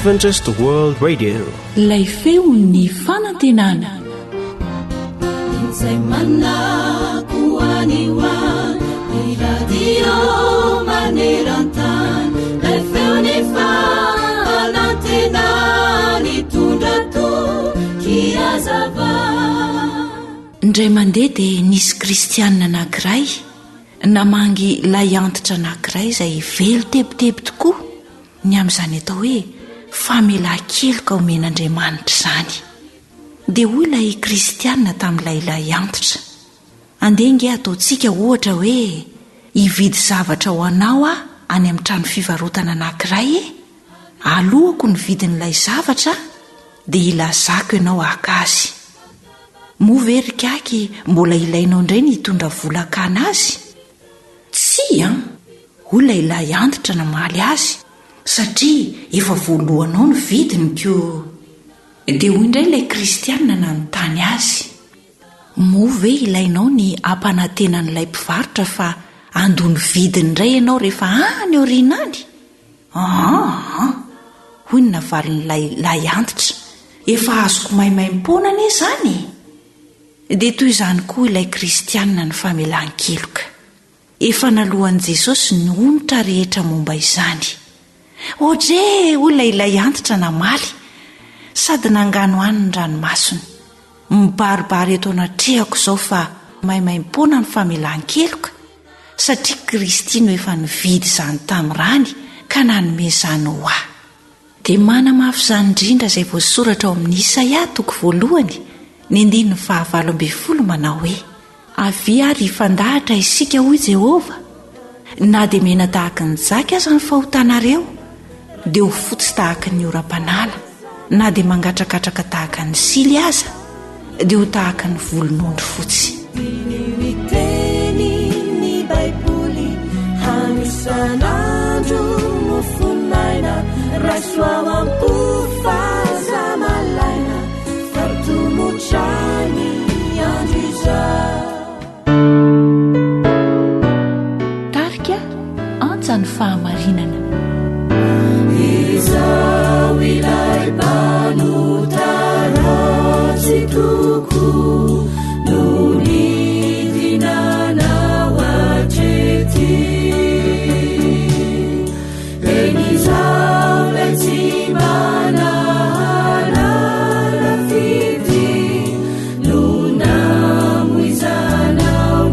Adventist World Radio. Ilay feon'ny fanantenana. Izay manako any ho any, ny radio maneran-tany, ilay feon'ny fanantenana nitondra toky hazava. Indray mandeha dia nisy kristianina anankiray namangy lahiantitra anankiray izay velon-tebiteby tokoa ny amin'izany atao hoe famelan-keloka omen'Andriamanitra izany. Dia hoy ilay kristianina tamin'ilay lahiantitra, Andeha ange hataontsika ohatra hoe hividy zavatra ho anao aho any amin'ny trano fivarotana anankiray e! Alohako ny vidin'ilay zavatra dia hilazako ianao haka azy. Moa ve ry kaky mbola ilainao indray ny hitondra vola hakana azy? Tsia an! Hoy ilay lahy antitra namaly azy, satria efa voaloanao ny vidiny ko. Dia hoy indray ilay kristiana nanontany azy, Moa ve ilainao ny hampanantena an'ilay mpivarotra fa handoa ny vidiny indray ianao rehefa any aoriana any? Aa! Hoy ny navalin'ilay lahy antitra, efa azoko maimaimpoana anie izany e! Dia toy izany koa ilay kristiana ny famelan-keloka. Efa naloan'i Jesosy ny onitra rehetra momba izany. Odree! hoy ilay lahy antitra namaly, sady nanganohano ny ranomasony. Mibaribary eto anatrehako izao fa maimaimpoana ny famelan-keloka, satria Kristy no efa nividy izany tamin'ny rany ka nanome izany ho ahy. Dia manamafy izany indrindra izay voasoratra ao amin'ny Isaia toko voalohany, ny andininy fahavalo ambin'ny folo manao hoe, Avia ary hifandahatra isika, hoy Jehovah, na dia mena tahaka ny jaky aza ny fahotanareo, dia ho fotsy tahaka ny oram-panala, na dia mangatrakatraka tahaka ny sily aza, dia ho tahaka ny volon'ondry fotsy. Diniho ny tenin'ny Baiboly hano isan'andro mofon'aina, raiso ao am-po fa aza malaina, fa tomotra ny andro izao. Tarika Antsa ny fahamarinana. Izaho ilay mpanota ratsy tokoa no nidinanao hatrety. Eny izaho ilay tsy mba nahalala fitia no namoizanao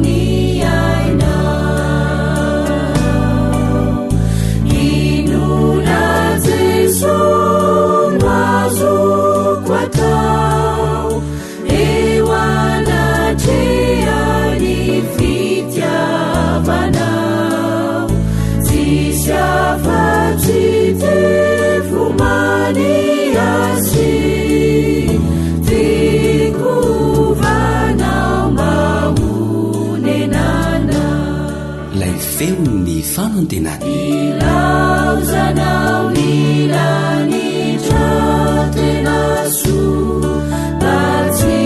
ny ainao. Inona Jesoa no azoko atao eo anatrehan'ny fitiavanao? Tsisy afa-tsy tefomany azy, tiako hovanao mba honenana. Ilay feon'ny fanantenana. Ilaozanao ny lanitra tena soa, mba tsy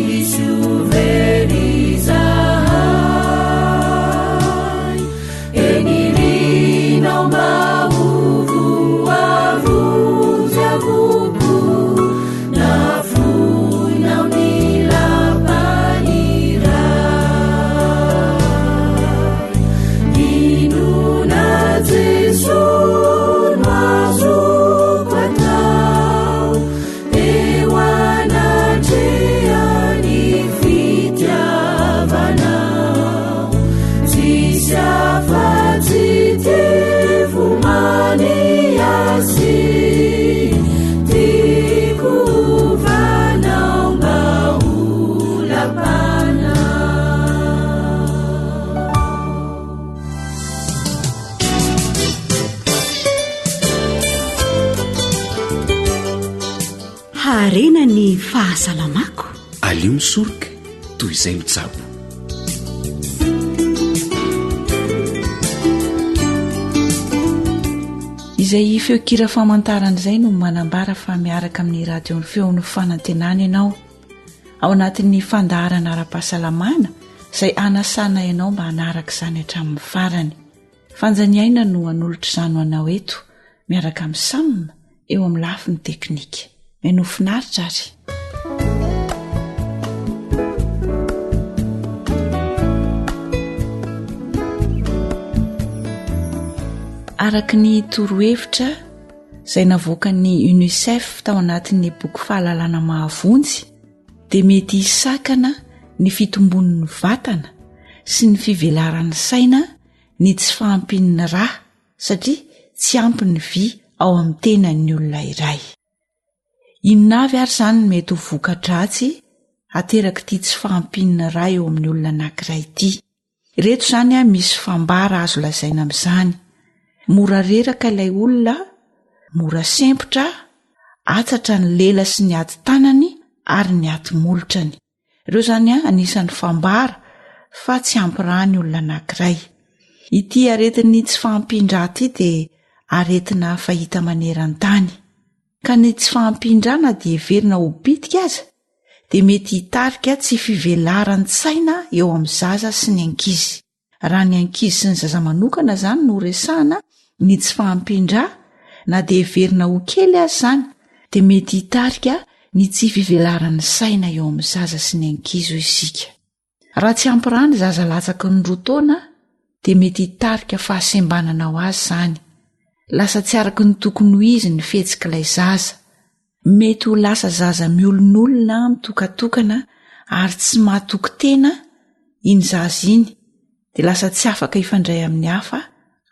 hisy ho very izahay. Eny irinao mba ho voavonjy avokoa, nafoinao ny lapan'ny Ray. Inona Jesoa no azoko atao eo anatrehan'ny fitiavanao? Tsisy afa-tsy tefomany azy, tiako hovanao mba ho lapanao. Haharena ny fahasalamako. Aleo misoroka toy izay mitsabo. Izay feon-kira famantarana izay no manambara fa miaraka amin'ny radio ny feon'ny fanantenana ianao. Ao anatin'ny fandaharana ara-pahasalamana izay hanasana ianao mba hanaraka izany hatramin'ny farany. Fanjaniaina no hanolotra izany ho anao eto miaraka amin'i Sam. eo amin'ny lafiny teknika. Mihainoa finaritra ary. Araka ny torohevitra izay navoakan'ny UNICEF tao anatin'ny boky Fahalalana Mahavonjy dia mety hisakana ny fitombon'ny vatana sy ny fivelaran'ny saina ny tsy fahampian'ny ra satria tsy ampy ny vy ao amin'ny tenan'ny olona iray. Inona avy ary izany ny mety ho voka-dratsy aterak'ity tsy fahampian'ny ra eo amin'ny olona anankiray ity? Ireto izany misy fambara azo lazaina amin'izany. Mora reraka ilay olona, mora sempotra, atsatra ny lela sy ny ati-tanany ary ny ati-molotrany. Ireo izany anisan'ny fambara fa tsy ampy rà ny olona anankiray. Ity aretin'ny tsy fahampian-drà ity dia aretina fahita maneran-tany. Ka ny tsy fahampian-drà na dia heverina ho bitika aza dia mety hitarika tsy fivelaran-tsaina eo amin'ny zaza sy ny ankizy. Raha ny ankizy sy ny zaza manokana izany no resahana, ny tsy fahampian-drà, na dia heverina ho kely aza izany, dia mety hitarika ny tsy fivelaran'ny saina eo amin'ny zaza sy ny ankizy hoy isika. Raha tsy ampy rà ny zaza latsaky ny roa taona dia mety hitarika fahasembanana ho azy izany. Lasa tsy araka ny tokony ho izy ny fihetsik'ilay zaza. Mety ho lasa zaza miolonolona, mitokatokana ary tsy mahatoky tena iny zaza iny, dia lasa tsy afaka hifandray amin'ny hafa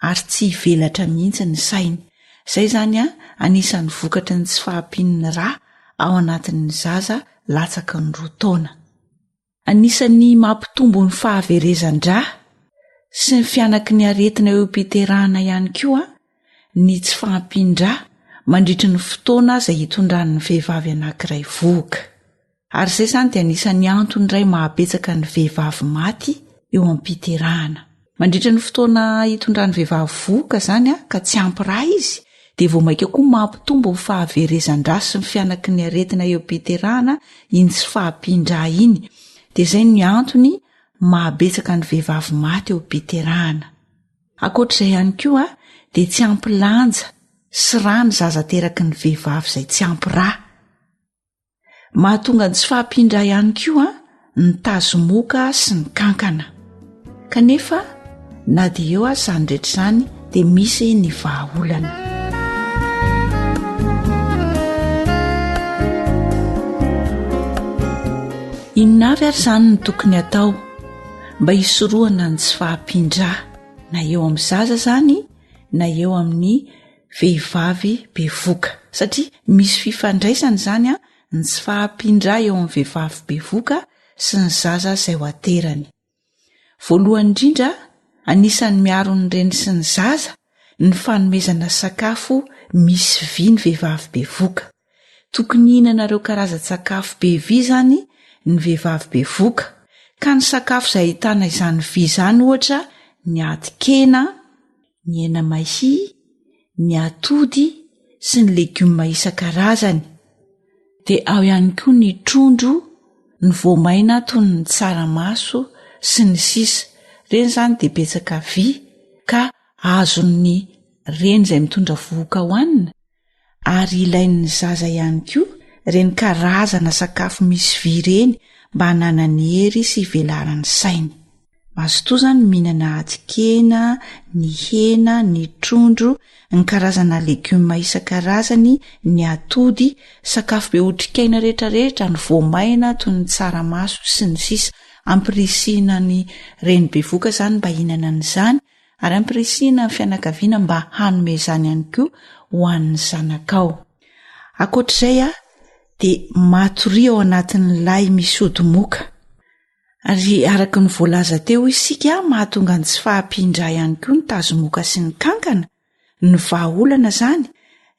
ary tsy hivelatra mihitsy ny sainy. Izay izany anisan'ny vokatry ny tsy fahampian'ny ra ao anatin'ny zaza latsaky ny roa taona. Anisan'ny mampitombo ny fahaverezan-dra sy ny fihanaky ny aretina eo am-piterahana ihany koa ny tsy fahampian-dra mandritry ny fotoana izay hitondran'ny vehivavy anankiray vohoka. Ary izay izany dia anisan'ny antony iray mahabetsaka ny vehivavy maty eo am-piterahana. Mandritra ny fotoana hitondran'ny vehivavy vohoka izany ka tsy ampy ra izy dia vao mainka koa mampitombo ny fahaverezan-dra sy ny fihanaky ny aretina eo am-piterahana iny tsy fahampian-dra iny. Dia izay ny antony mahabetsaka ny vehivavy maty eo am-piterahana. Ankoatra izay ihany koa dia tsy ampy lanja sy ra ny zaza ateraky ny vehivavy izay tsy ampy ra. Mahatonga ny tsy fahampian-dra ihany koa ny tazomoka sy ny kankana. Kanefa na dia eo aza izany rehetra izany dia misy ny vahaolana. Inona avy ary izany no tokony atao mba hisorohana ny tsy fahampian-dra na eo amin'ny zaza izany na eo amin'ny vehivavy bevoka satria misy fifandraisana izany a ny tsy fahampian-dra eo amin'ny vehivavy bevoka sy ny zaza izay ho aterany. Voalohany indrindra, anisan'ny miaro ny reny sy ny zaza ny fanomezana sakafo misy vy ny vehivavy bevoka. Tokony hihinana ireo karazan-tsakafo be vy izany ny vehivavy bevoka, ka ny sakafo izay ahitana izany vy izany ohatra ny atin-kena, ny hena mahia, ny atody sy ny legioma isan-karazany. Dia ao ihany koa ny trondro, ny voamaina toy ny tsaramaso sy ny sisa. Ireny izany dia betsaka vy ka azon'ny reny izay mitondra vohoka hohanina ary ilain'ny zaza ihany koa ireny karazana sakafo misy vy ireny mba hananany hery sy hivelaran'ny sainy. Mazotoa izany mihinana atin-kena, ny hena, ny trondro, ny karazana legioma isan-karazany, ny atody, sakafo be otrikaina rehetrarehetra, ny voamaina toy ny tsaramaso sy ny sisa. Ampirisihina ny reny bevoka izany mba hihinana an'izany ary ampirisihina ny fianakaviana mba hanome izany ihany koa ho an'ny zanakao. Ankoatr'izay a, dia matoria ao anatin'ny lay misy odimoka. Ary araka ny voalaza teo isika, mahatonga ny tsy fahampian-drà ihany koa ny tazomoka sy ny kankana. Ny vahaolana izany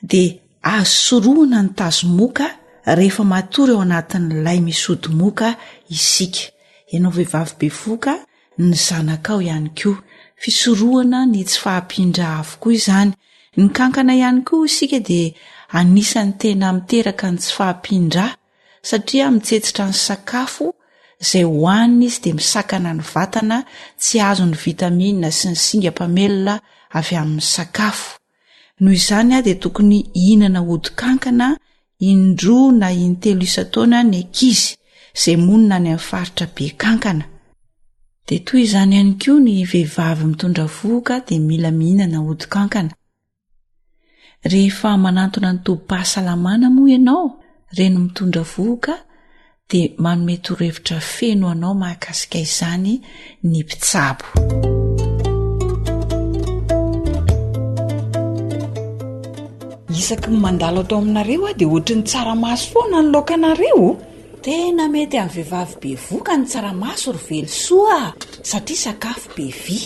dia azo sorohina ny tazomoka rehefa matory ao anatin'ny lay misy odimoka isika. Ianao vehivavy bevoka, ny zanakao ihany koa. Fisorohana ny tsy fahampian-drà avokoa izany. Ny kankana ihany koa isika dia anisan'ny tena miteraka ny tsy fahampian-drà satria mitsetsitra ny sakafo izay hohanina izy dia misakana ny vatana tsy hahazo ny vitamina sy ny singa mpamelona avy amin'ny sakafo. Noho izany dia tokony hihinana odi-kankana indroa na intelo isan-taona ny ankizy izay monina any amin'ny faritra be kankana. Dia toy izany ihany koa ny vehivavy mitondra vohoka dia mila mihinana odi-kankana. Rehefa manantona ny tobim-pahasalamana moa ianao, reny mitondra vohoka, dia manome torohevitra feno anao mahakasika izany ny mpitsabo. Isaky ny mandalo ato aminareo aho dia ohatry ny tsaramaso foana ny laokanareo. Tena mety amin'ny vehivavy bevoka ny tsaramaso ry Velosoa a, satria sakafo be vy.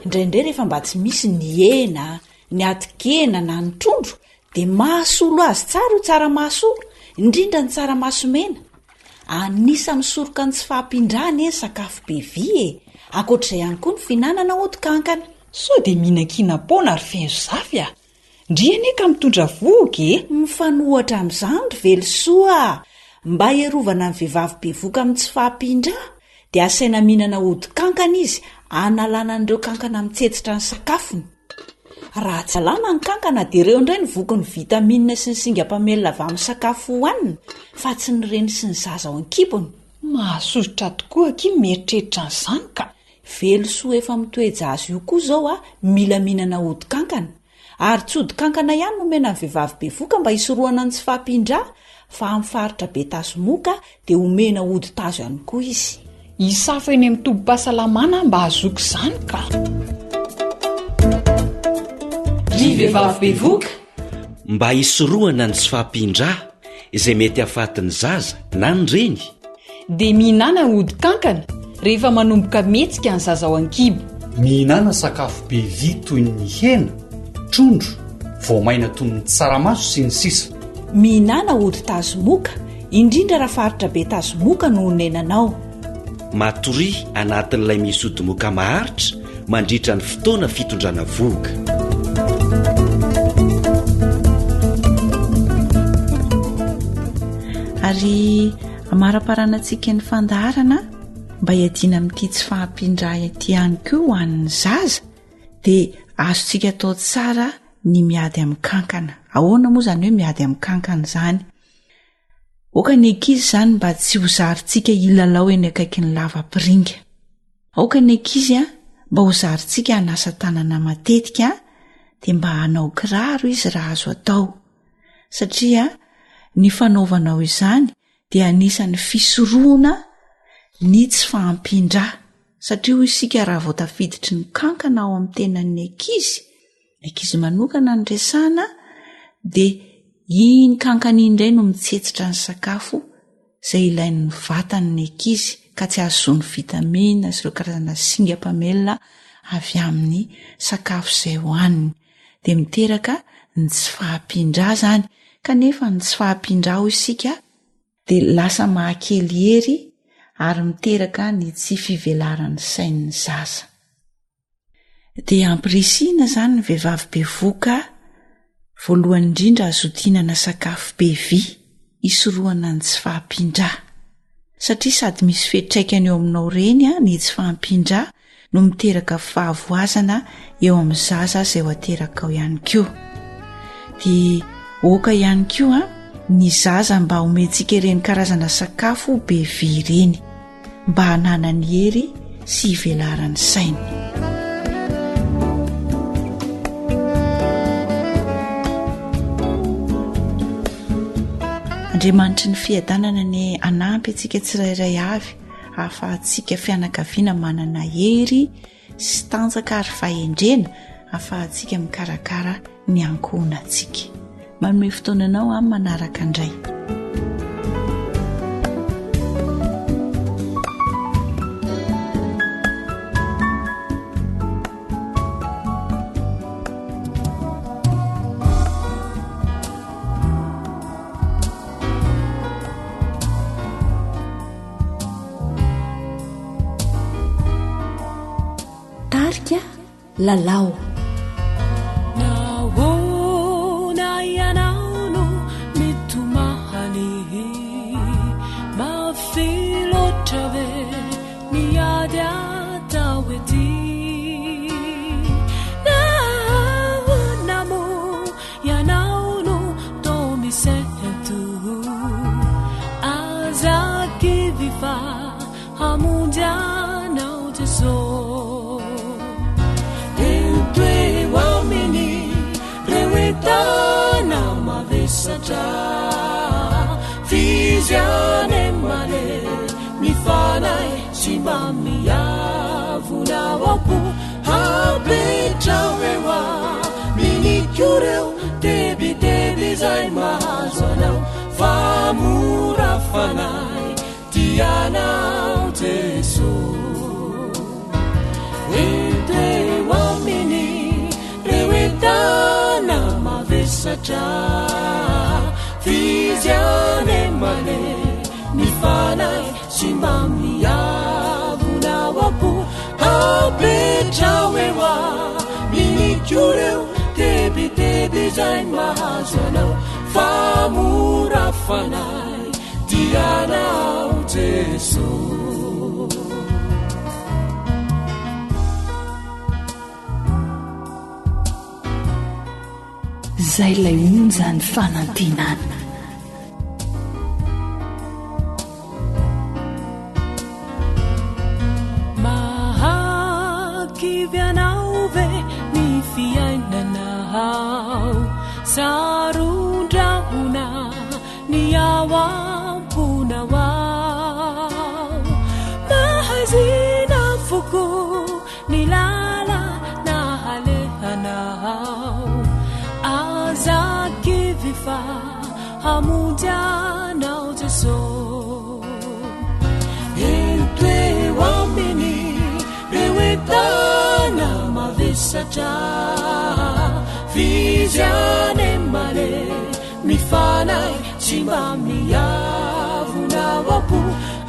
Indraindray rehefa mba tsy misy ny hena, ny atin-kena na ny trondro Dia mahasolo azy tsara io tsaramaso io, indrindra ny tsaramaso mena. Anisan'ny misoroka ny tsy fahampian-drà anie ny sakafo be vy e! Ankoatr'izay ihany koa ny fihinanana odi-kankana. Sao dia mihinan-kinam-poana ry Feno Zafy a! Ndry anie ka mitondra vohoka e! Mifanohitra amin'izany ry Velosoa a! Mba hiarovana ny vehivavy bevoka amin'ny tsy fahampian-drà dia asaina mihinana odi-kankana izy hanalana an'ireo kankana mitsetsitra ny sakafony. Raha tsy alana ny kankana dia ireo indray no voky ny vitamine sy ny singam-pamelona avy amin'ny sakafo hohanina fa tsy ny reny sy ny zaza ao an-kibony. Mahasosotra tokoa akia ny mieritreritra an'izany ka! Velosoa efa mitoe-jaza io koa izao a, mila mihinana odi-kankana. Ary tsy odi-kankana ihany no omena ny vehivavy bevoka mba hisorohana ny tsy fahampian-drà fa amin'ny faritra be tazomoka dia omena hodi-tazo ihany koa izy. Hisafo eny amin'ny tobim-pahasalamana aho mba hahazoako izany ka! Ry vehivavy bevoka! Mba hisorohana ny tsy fahampian-drà izay mety hahafaty ny zaza na ny reny. Dia mihinàna hodi-kankana rehefa manomboka mihetsika ny zaza ao an-kibo. Mihinàna sakafo be vy toy ny hena, trondro, voamaina toy ny tsaramaso sy ny sisa. Mihinàna hodi-tazomoka, indrindra raha faritra be tazomoka no onenanao. Matoria anatin'ilay misy odimoka maharitra mandritra ny fotoana fitondrana vohoka. Ary amaraparanantsika ny fandaharana mba hiadiana amin'ity tsy fahampian-drà ity ihany koa ho an'ny zaza dia azontsika atao tsara ny miady amin'ny kankana. Ahoana moa izany hoe miady amin'ny kankana izany? Aoka ny ankizy izany mba tsy ho zarintsika hilalao eny akaikin'ny lavapiringa. Aoka ny ankizy mba ho zarintsika hanasa tanana matetika dia mba hanao kiraro izy raha azo atao. Satria ny fanaovanao izany dia anisan'ny fisorohana ny tsy fahampian-drà. Satria hoy isika raha vao tafiditry ny kankana ao amin'ny tenan'ny ankizy, Ny ankizy manokana no resahana dia iny kankana iny indray no mitsetsitra ny sakafo izay ilain'ny vatan'ny ankizy ka tsy ahazoany vitamina sy ireo karazana singa mpamelona avy amin'ny sakafo izay hohaniny. Dia miteraka ny tsy fahampian-drà izany kanefa ny tsy fahampian-drà hoy isika dia lasa mahakely hery ary miteraka ny tsy fivelaran'ny sain'ny zaza. Dia ampirisihina izany ny vehivavy bevoka voalohany indrindra hazoto hihinana sakafo be vy hisorohana ny tsy fahampian-drà. Satria sady misy fiantraikany eo aminao reny ny tsy fahampian-drà no miteraka fahavoazana eo amin'ny zaza izay ho aterakao ihany koa. Dia oka ihany koa ny zaza mba omentsika ireny karazana sakafo be vy ireny. mba hananany hery sy hivelaran'ny sainy. Andriamanitry ny fiadanana anie hanampy antsika tsirairay avy hahafahantsika fianakaviana manana hery sy tanjaka ary fahendrena ahafahantsika mikarakara ny ankohonantsika. Manome fotoana anao amin'ny manaraka indray. Tarika Lalao. Nahoana ianao no mitomany? Mafy loatra ve ny ady atao ety? Nahoana moa? Jeso. Ento eo aminy reo entana mavesatra, f'izy any male ny fanahy tsy mba miavona ao am-po. Apetrao eo aminy koa reo tebiteby izay mahazo anao fa mora fanahy Tia anao Jeso. Ento eo aminy reo entana mavesatra. F'izy any male ny fanahy tsy mba miavona ao am-po. Apetrao eo aminy koa reo tebiteby izay mahazo anao fa mora fanahy. Tia anao Jeso. Zay ilay onjan'ny fanantenana. Mahakivy anao ve ny fiainanao? Saron-drahona Ny ao am-ponao ao. Mahaizina foko ny lalana alehanao. Aza kivy fa hamonjy anao Jeso. Ento eo aminy reo entana mavesatra. F'izy any male. Ny fanahy tsy mba miavona ao am-po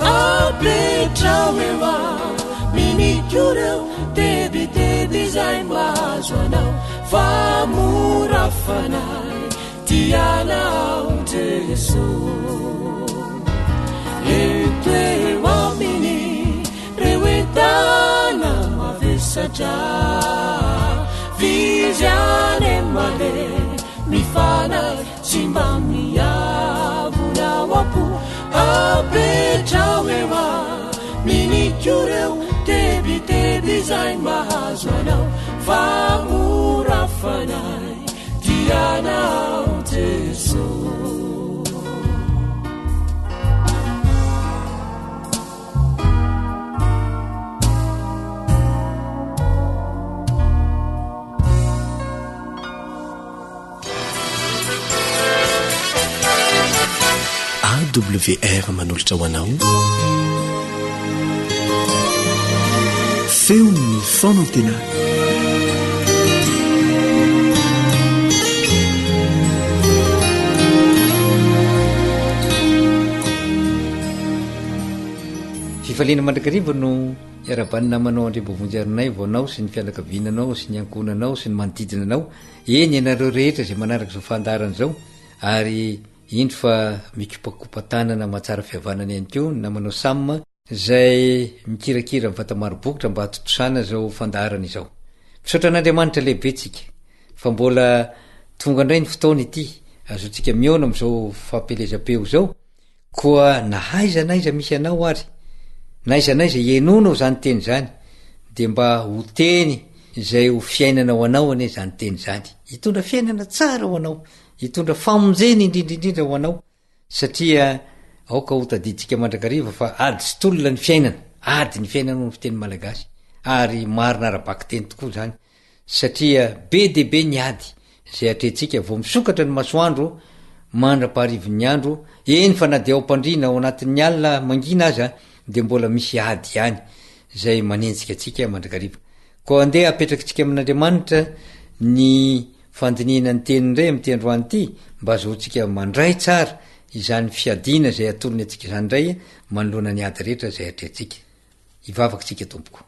Apetrao eo aminy koa reo tebiteby izay mahazo anao Fa mora fanahy tia anao Jeso Ento eo aminy reo entana mavesatra F'izy any malemy Ny fanahy tsy mba miavona ao am-po Apetrao eo aminy koa reo tebiteby izay mahazo anao Fa mora fanahy tia anao Jeso. AWR manolotra ho anao Feon'ny fanantenana. Fifaliana mandrakariva no iarahaban'ny namanao Andriambovonjy Harinaivo anao sy ny fianakaviananao sy ny ankohonanao sy ny manodidina anao, eny ianareo rehetra izay manaraka izao fandaharana izao ary indro fa mikopakopa-tanana mahatsara fihavanana ihany koa ny namanao Sam izay mikirakira ny vata maro bokotra mba hahatontosana izao fandaharana izao. Misaotra an'Andriamanitra lehibe tsika fa mbola tonga indray ny fotoana ity azontsika mihaona amin'izao fampielezam-peo izao. Koa na aiza na aiza misy anao ary, na aiza na aiza ihainoanao izany teny izany, dia mba ho teny izay ho fiainana ho anao anie izany teny izany. Hitondra fiainana tsara ho anao, hitondra famonjena indrindra indrindra ho anao, satria aoka ho tadidintsika mandrakariva fa ady sy tolona ny fiainana, ady ny fiainana hoy ny fiteny malagasy, ary marina ara-bakiteny tokoa izany. Satria be dia be ny ady izay atrehintsika vao misokatra ny masoandro mandra-paharivin'ny andro, eny fa na dia ao am-pandriana ao anatin'ny alina mangina aza dia mbola misy ady ihany izay manenjika antsika mandrakariva. Koa andeha apetrakitsika amin'Andriamanitra ny fandinihana ny teniny indray amin'ity androany ity mba azahoantsika mandray tsara izany fiadiana izay atolony antsika izany indray manoloana ny ady rehetra izay atrehintsika. Hivavaka isika tompoko.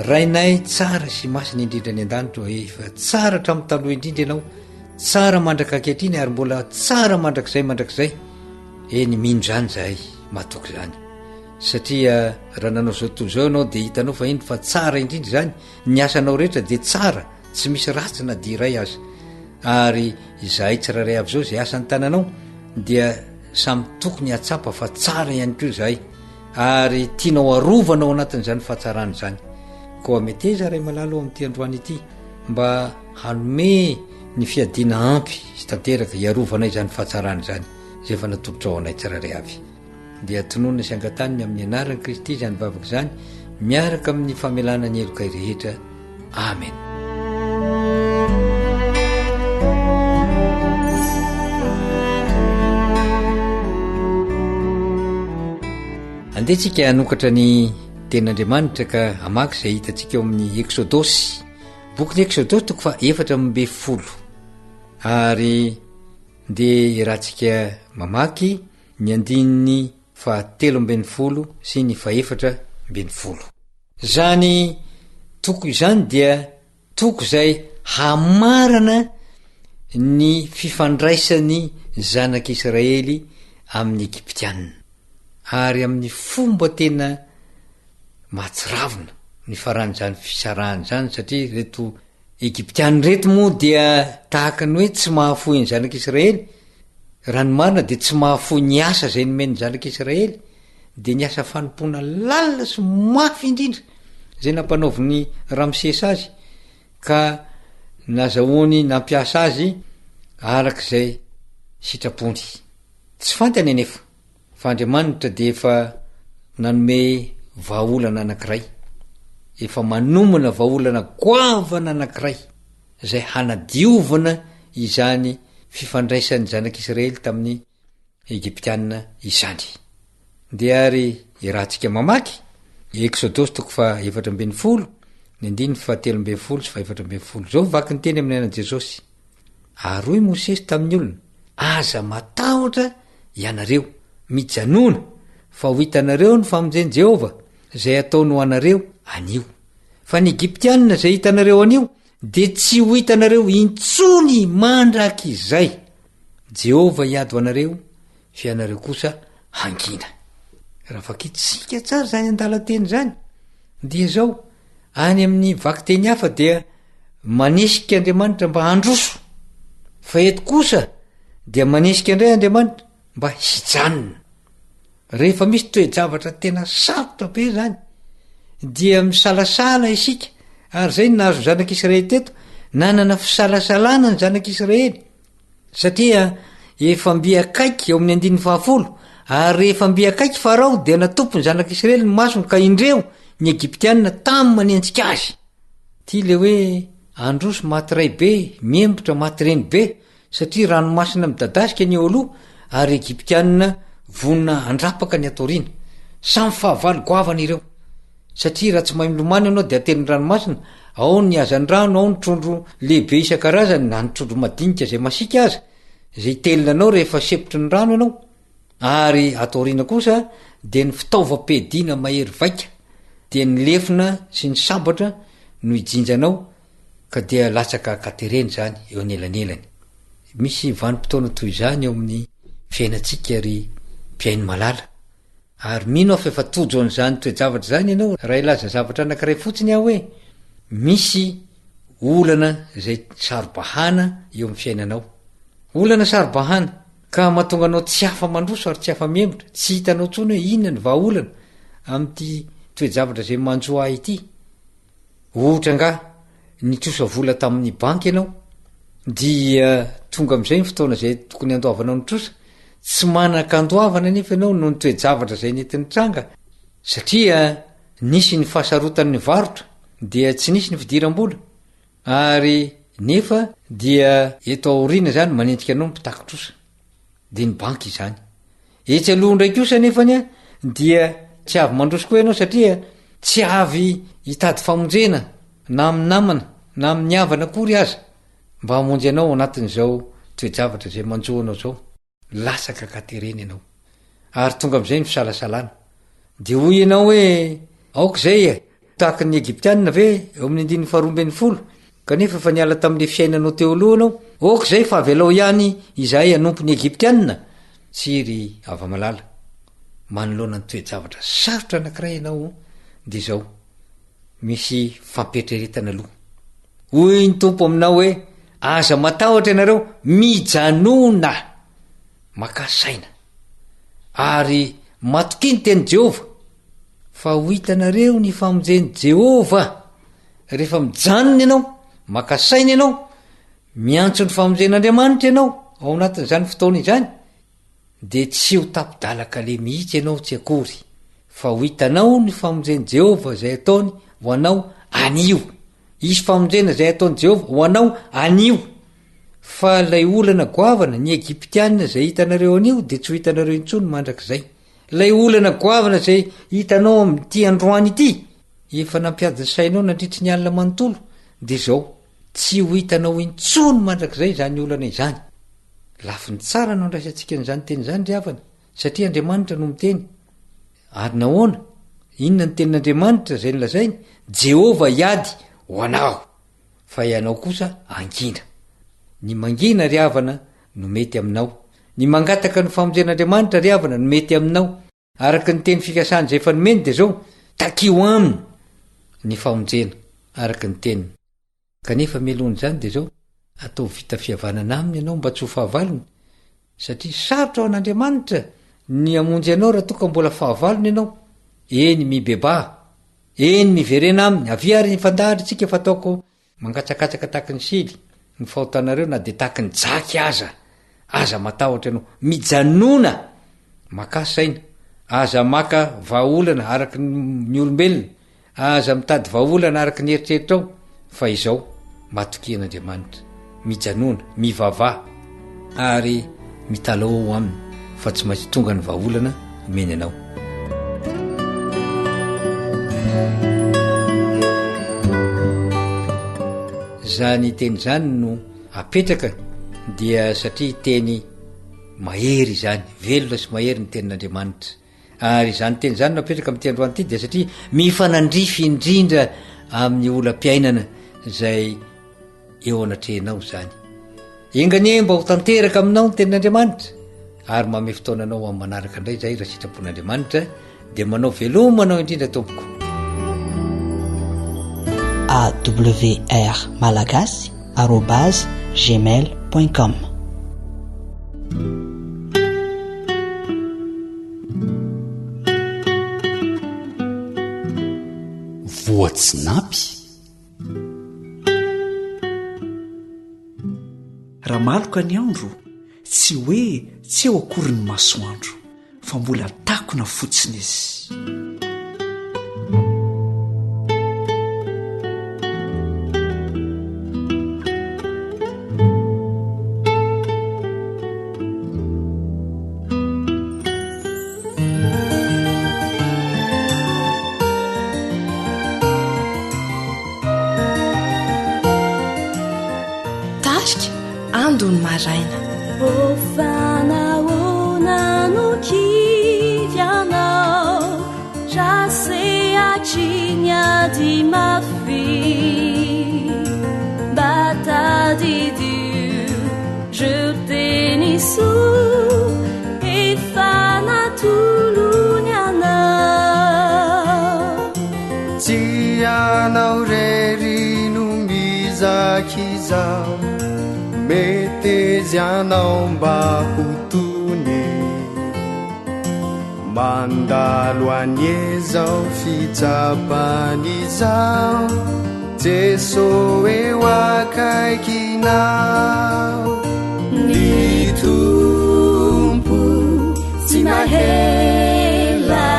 Rainay tsara sy masina indrindra any an-danitra ô, efa tsara hatramin'ny taloha indrindra ianao, tsara mandraka ankehitriny ary mbola tsara mandrakizay mandrakizay. Eny, mino izany izahay, matoky izany. Satria raha nanao izao tontolo izao ianao dia hitanao fa eny fa tsara indrindra izany, ny asanao rehetra dia tsara, tsy misy ratsy na dia iray aza. Ary izahay tsirairay avy izao izay asan'ny tananao dia samy tokony hahatsapa fa tsara ihany koa izahay ary tianao arovana ao anatin'izany fahatsarana izany. Koa meteza Ray malala ao amin'ity androany ity mba hanome ny fiadiana ampy sy tanteraka hiarovana izany fahatsarana izany izay efa natolotrao anay tsirairay avy. Dia tononina sy angataniny amin'ny anaran'i Kristy izany vavaka izany miaraka amin'ny famelana ny helokay rehetra. Amen. Andeha tsika hanokatra ny tenin'Andriamanitra ka hamaky izay hitantsika ao amin'ny Eksodosy. Bokin'ny Eksodosy toko faha 14. Ary dia iarahantsika mamaky ny andininy faha-13 sy ny faha-14. Izany toko izany dia toko izay hamarana ny fifandraisan'ny zanak'Israely amin'ny Egyptiana, ary amin'ny fomba tena mahatsiravina ny faran'izany fisarahana izany, satria ireto Egyptiana ireto moa dia tahaka ny hoe tsy mahafoy ny zanak'Israely, raha ny marina dia tsy mahafoy ny asa izay nomen'ny zanak'Israely, dia ny asa fanompoana lalina sy mafy indrindra izay nampanaovin'i Ramsesa azy, ka nazahoany nampiasa azy araka izay sitrapony. Tsy fantany anefa. Fa Andriamanitra dia efa nanome vahaolana anankiray, efa manomana vahaolana goavana anankiray izay hanadiovana izany fifandraisan'ny zanak'Israely tamin'ny Egyptiana izany. Ndeha ary iarahantsika mamaky Eksodosy toko faha 14, ny andininy faha 13 sy faha 14. Izao vaky ny teny amin'ny anaran'i Jesosy. Ary hoy Mosesy tamin'ny olona, Aza matahotra ianareo, mijanòna, fa ho hitanareo ny famonjen'i Jehovah, izay hataony ho anareo anio. Fa ny Egyptiana izay hitanareo anio, dia tsy ho hitanareo intsony mandrakizay. Jehovah hiady ho anareo, fa ianareo kosa hangina. Raha vakintsika tsara izany andalan-teny izany, dia izao, any amin'ny vakiteny hafa dia Manesika Andriamanitra mba handroso, fa eto kosa dia manesika indray Andriamanitra mba hijanona. Rehefa misy toe-javatra tena sarotra be zany, dia misalasala isika, ary zay no nahazo ny zanak'Israely teto, nanana fisalasalana ny zanak'Israely, satria efa mby akaiky eo amin'ny andininy fahafolo, ary rehefa mby akaiky Farao dia natopy ny zanak'Israely ny masony ka indreo ny Egyptiana tamy manenjika azy. Ty le hoe androso maty ray be, miembotra maty reny be, satria ranomasina midadasika ny eo aloha ary Egyptiana vonona handrapaka ny ato aoriana. Samy fahavalo goavana ireo. Satria raha tsy mahay milomano ianao dia atelin'ny ranomasina, ao ny hazandrano, ao ny trondro lehibe isan-karazany na ny trondro madinika izay masiaka aza, izay hitelina anao rehefa sempotry ny rano ianao. Ary ato aoriana kosa dia ny fitaovam-piadiana mahery vaika, dia ny lefona sy ny sabatra no hijinjanao ka dia latsaka an-katerena izany eo anelanelany. Misy vanim-potoana toy izany eo amin'ny fiainantsika ry mpihaino malala. Ary mino aho fa efa tojo an'izany toe-javatra izany ianao. Raha hilaza zavatra anankiray fotsiny aho hoe, misy olana izay saro-bahana eo amin'ny fiainanao. Olana saro-bahana, ka mahatonga anao tsy afa-mandroso ary tsy afa-mihemotra, tsy hitanao intsony hoe inona ny vahaolana amin'ity toe-javatra izay manjo ahy ity. Ohatra angaha, nitrosa vola tamin'ny banky ianao, dia tonga amin'izay ny fotoana izay tokony handoavanao ny trosa, tsy manan-kandoavana anefa ianao noho ny toe-javatra izay nety nitranga, satria nisy ny fahasarotan'ny varotra, dia tsy nisy ny fidiram-bola, ary nefa dia eto aoriana izany manenjika anao ny mpitaky trosa. Dia ny banky izany. Etsy aloha indray kosa anefany a, dia tsy avy mandroso koa ianao satria tsy avy hitady famonjena na amin'ny namana na amin'ny havana akory aza mba hamonjy anao ao anatin'izao toe-javatra izay manjo anao izao. Latsaka an-katerena ianao. Ary tonga amin'izay ny fisalasalana. Dia hoy ianao hoe, Aoka izay e! Tahaka ny Egyptiana ve eo amin'ny andininy faharoa ambinifolo, kanefa efa niala tamin'ilay fiainanao teo aloha ianao? Aoka izay fa avelao ihany izahay hanompo ny Egyptiana! Tsia ry hava-malala, manoloana ny toe-javatra sarotra anankiray ianao dia izao, misy fampieritreretana aloha. Hoy ny Tompo aminao hoe. Aza matahotra ianareo, mijanòna! Makà saina, ary matokia ny tenin'i Jehovah, fa ho hitanareo ny famonjen'i Jehovah. Rehefa mijanona ianao, maka saina ianao, miantso ny famonjen'Andriamanitra ianao ao anatin'izany fotoana izany, dia tsy ho tapi-dalan-kaleha mihitsy ianao tsy akory, fa ho hitanao ny famonjen'i Jehovah izay ataony ho anao anio. Hisy famonjena izay ataon'i Jehovah ho anao anio. Fa ilay olana goavana, ny Egyptiana izay hitanareo anio dia tsy ho hitanareo intsony mandrakizay. Ilay olana goavana izay hitanao amin'ity androany ity, efa nampiady ny sainao nandritry ny alina manontolo, dia izao, tsy ho hitanao intsony mandrakizay izany olana izany. Lafiny tsara no andraisantsika an'izany teny izany ry havana, satria Andriamanitra no miteny. Ary nahoana? Inona ny tenin'Andriamanitra izay nolazainy? Jehovah hiady ho anao, fa ianao kosa hangina. Ny mangina ry havana no mety aminao. Ny mangataka ny famonjen'Andriamanitra ry havana no mety aminao. Araka ny teny fikasany izay efa nomeny dia izao, takio aminy ny famonjena araka ny teniny. Kanefa mialohan'izany dia izao, ataovy vita fihavanana aminy ianao mba tsy ho fahavalony, satria sarotra ho an'Andriamanitra ny hamonjy anao raha toa ka mbola fahavalony ianao. Eny, mibebaha. Eny, miverena aminy. Avia ary hifandahatra isika fa ataoko Mangatsakatsaka tahaky ny sily ny fahotanareo na dia tahaky ny jaky aza. Aza matahotra ianao. Mijanona! Makà saina. Aza maka vahaolana araky ny olombelona. Aza mitady vahaolana araky ny eritreritrao. Fa izao, matokia an'Andriamanitra. Mijanona, mivavaha, ary mitalaho ao aminy fa tsy maintsy tonga ny vahaolana omeny anao. Izany teny izany no apetraka dia satria teny mahery izany, velona sy mahery ny tenin'Andriamanitra. Ary izany teny izany no apetraka amin'ity androany ity dia satria mifanandrify indrindra amin'ny olam-piainana izay eo anatrehanao izany. Enga anie mba ho tanteraka aminao ny tenin'Andriamanitra ary manome fotoana anao amin'ny manaraka indray izay raha sitrapon'Andriamanitra dia manao veloma anao indrindra tompoko. AWR Malagasy arobase gmail point com. Voatsinapy. Raha maloka ny andro, tsy hoe tsy eo akory ny masoandro, fa mbola takona fotsiny izy. Tarika Andon'ny maraina. Ô fa nahoana no kivy ianao raha sehatry ny ady mafy mba tadidio ireo teny soa efa natolony anao. Tsy ianao rery no mizaka izao, meteza ianao mba ho tony. Mandalo anie izao fitsapana izao, Jeso eo akaikinao. Ny Tompo tsy mahela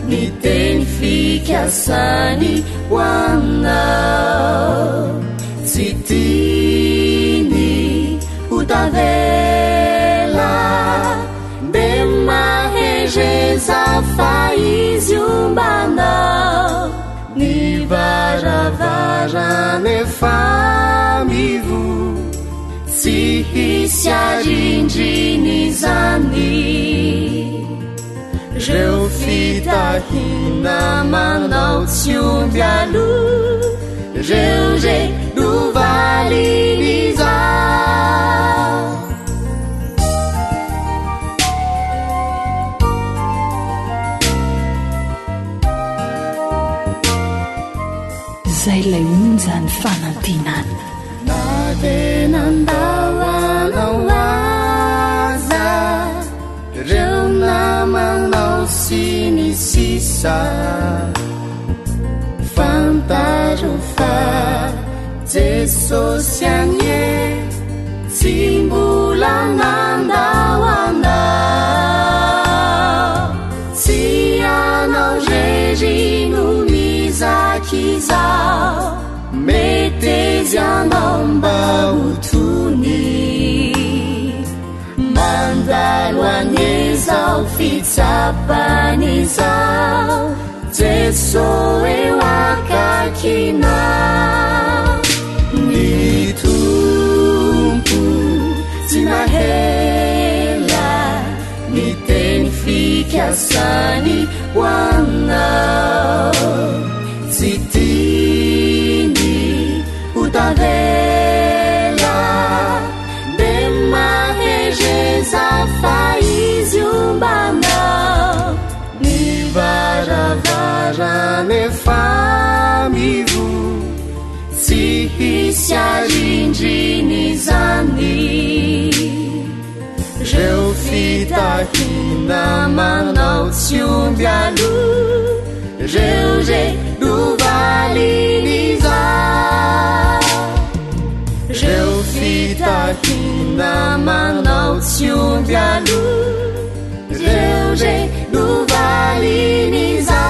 ny teny fikasany ho anao. Tsy tiany ho tavela, mbe mahereza fa izy omba anao. Ny varavarana efa mivoha, tsy hisy arindrina izany. Reo fitahiana manao tsy omby aloha, reo re no valin'izany. Izay ilay onjan'ny fanantenana. Na dia nandao anao aza reo namanao sy ny sisa Fantaro fa Jesosy anie tsy mbola nandao anao Tsy ianao rery no mizaka izao Meteza ianao mba ho tony Mandalo anie izao fitsapana izao Jeso eo akaikinao Ny Tompo tsy nahela Ny teny fikasany ho anao Tsy tiany ho tavela De mahereza fa izy omba anao Ny varavarana efa mivoha Tsy hisy arindrina izany Reo fitahiana manao tsy omby aloha Reo re no valin'izany Reo fitahiana manao tsy omby aloha Reo re no valin'izany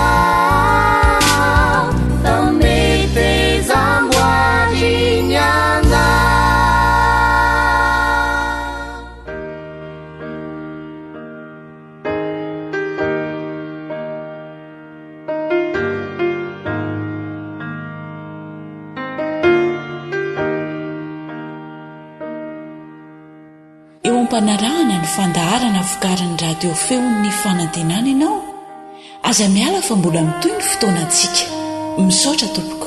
Fa meteza amboariny anao Eo am-panarahana ny fandaharana vokarin'ny radio feon'ny fanantenana ianao, aza miala fa mbola mitohy ny fotoanantsika. Misaotra tompoko.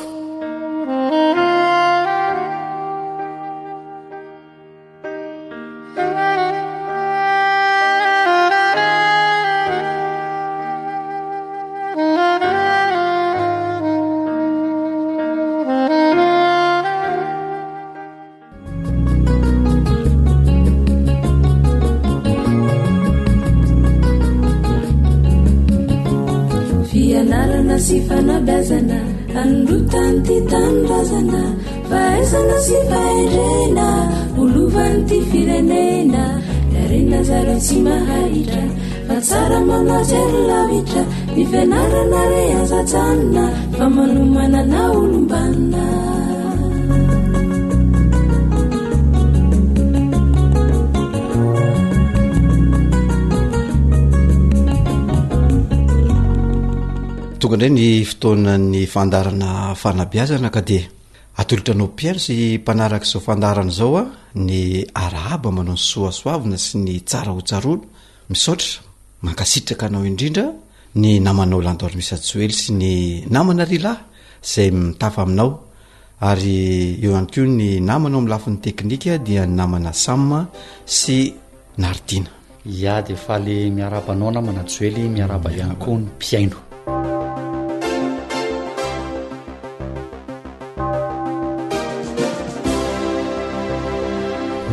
Fianarana sy fanabeazana Anondrotany tanindrazana Fahaizana sy fahendrena Ho lovan'ity firenena Ny harena zareo tsy maharitra Fa tsara manao jery lavitra Ny fianarana re aza ajanona Fa manomana na olom-banona Tonga indray ny fotoanan'ny fandaharana fanabeazana ka dia atolotra anao mpihaino sy mpanaraka izao fandaharana izao a ny arahaba manao ny soasoavina sy ny tsara ho tsaroana. Misaotra, mankasitraka anao indrindra ny namanao Lanto Armisa Joely sy ny namana Rila izay mitafa aminao ary eo ihany koa ny namana ao amin'ny lafiny teknika dia ny namana Sam sy Naridiana. Ya dia faly miarahaba anao namana Joely, miarahaba ihany koa ny mpihaino.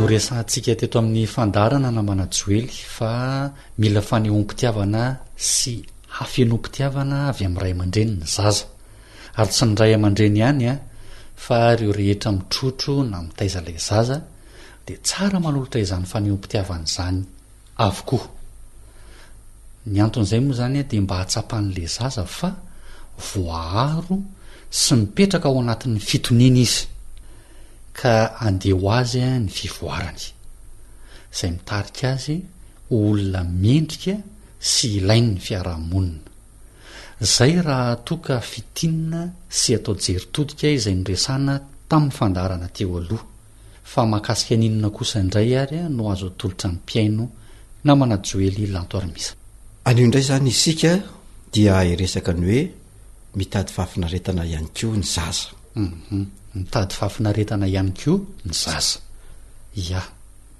Noresahantsika teto amin'ny fandaharana namana Joely fa mila fanehoam-pitiavana sy hafenoam-pitiavana avy amin'ny ray aman-dreny ny zaza. Ary tsy ny ray aman-dreny ihany fa ireo rehetra mitrotro na mitaiza ilay zaza dia tsara manolotra izany fanehoam-pitiavana izany avokoa. Ny anton'izay moa izany dia mba hahatsapan'ilay zaza fa voaaro sy mipetraka ao anatin'ny fitoniana izy ka handeha ho azy ny fivoarany, izay mitarika azy ho olona mendrika sy ilain'ny fiarahamonina. Izay raha toa ka fintinina sy atao jery todika izay noresahana tamin'ny fandaharana teo aloha. Fa mahakasika ny inona kosa indray ary no azo atolotra ny mpihaino namana Joely Lanto Armisa? Anio indray izany isika dia hiresaka ny hoe mitady fahafinaretana ihany koa ny zaza. Hum, mitady fahafinaretana ihany koa ny zaza. Ya.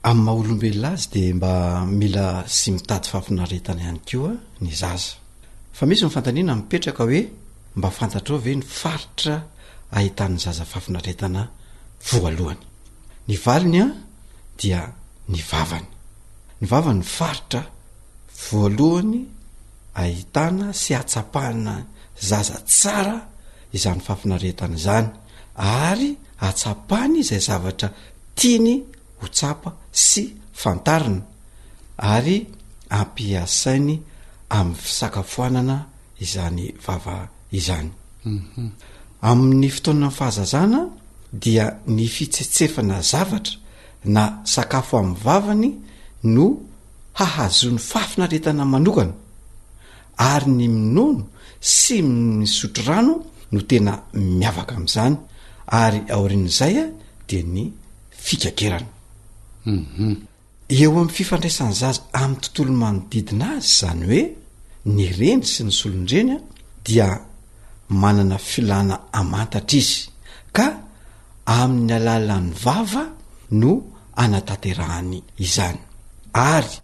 Amin'ny maha olombelona azy dia mba mila sy mitady fahafinaretana ihany koa ny zaza. Fa misy ny fanontaniana mipetraka hoe mba fantatrao ve ny faritra ahitan'ny zaza fahafinaretana voalohany? Ny valiny an dia ny vavany. Ny vavany no faritra voalohany ahitana sy ahatsapana zaza tsara izany fahafinaretana izany ary ahatsapany izay zavatra tiany ho tsapa sy fantarina ary ampiasainy amin'ny fisakafoanana izany vava izany. Amin'ny fotoanan'ny fahazazana dia ny fitsetsefana zavatra na sakafo amin'ny vavany no hahazoany fahafinaretana manokana ary ny minono sy misotro rano no tena miavaka amin'izany ary aorian'izay dia ny fikakerana. Eo amin'ny fifandraisan'ny zaza amin'ny tontolo manodidina azy, izany hoe ny reny sy ny solon-dreny dia manana filana hamantatra izy ka amin'ny alalan'ny vava no anatanterahany izany ary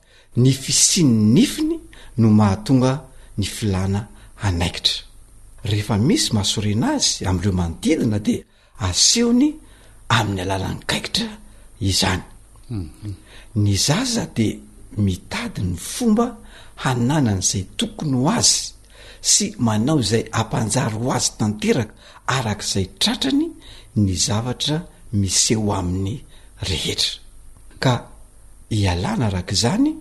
ny fisian'ny nifiny no mahatonga ny filana hanaikitra. Rehefa misy mahasorena azy amin'ireo manodidina dia Asehony amin'ny alalan'ny kaikitra izany. Ny zaza dia mitady ny fomba hananany izay tokony ho azy sy manao izay hampanjary ho azy tanteraka araka izay tratrany ny zavatra miseho aminy rehetra. Ka ialana araka izany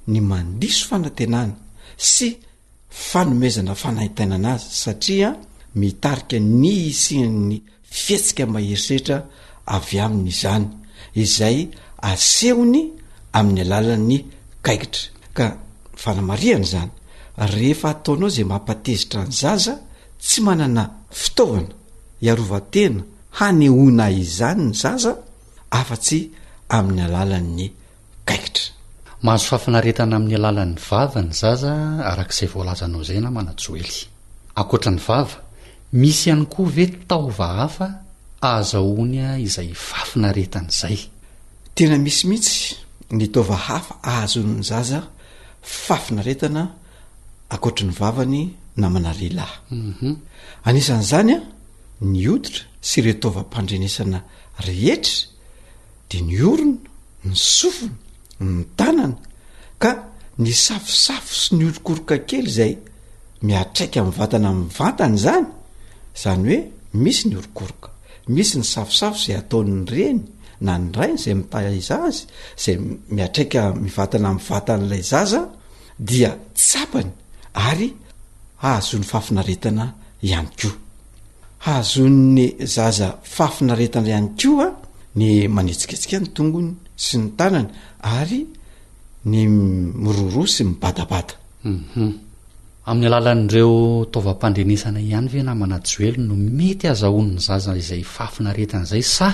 ny mandiso fanantenana sy fanomezana fanaintainana azy satria mitarika ny hisian'ny fihetsika maherisetra avy aminy izany, izay asehony amin'ny alalan'ny kaikitra. Ka fanamarihana izany, rehefa ataonao izay mampatezitra ny zaza, tsy manana fitaovana hiarovan-tena hanehoana izany ny zaza afa-tsy amin'ny alalan'ny kaikitra. Mahazo fahafinaretana amin'ny alalan'ny vava ny zaza araka izay voalazanao izay namana Joely. Ankoatra ny vava, misy ihany koa ve taova hafa ahazahoany izay fahafinaretana izay? Tena misy mihitsy ny taova hafa ahazoan'ny zaza fahafinaretana ankoatry ny vavany namana lehilahy. Anisan'izany ny hoditra sy ireo taovam-pandrenesana rehetra dia ny orona, ny sofina, ny tanana, ka ny safosafo sy ny orokoroka kely izay miatraika amin'ny vatana mivantana izany, izany hoe misy ny orokoroka, misy ny safosafo izay ataon'ny reny na ny rainy izay mitaiza azy, izay miatraika mivatana amin'ny vatan'ilay zaza dia tsapany ary hahazoany fahafinaretana ihany koa. Hahazoan'ny zaza fahafinaretana ihany koa ny manetsiketsika ny tongony sy ny tanany ary ny miroroa sy mibadabada. Hum. Amin'ny alalan'ireo taovam-pandrenesana ihany ve namana Joely no mety hazahoan'ny zaza izay fahafinaretana izay sa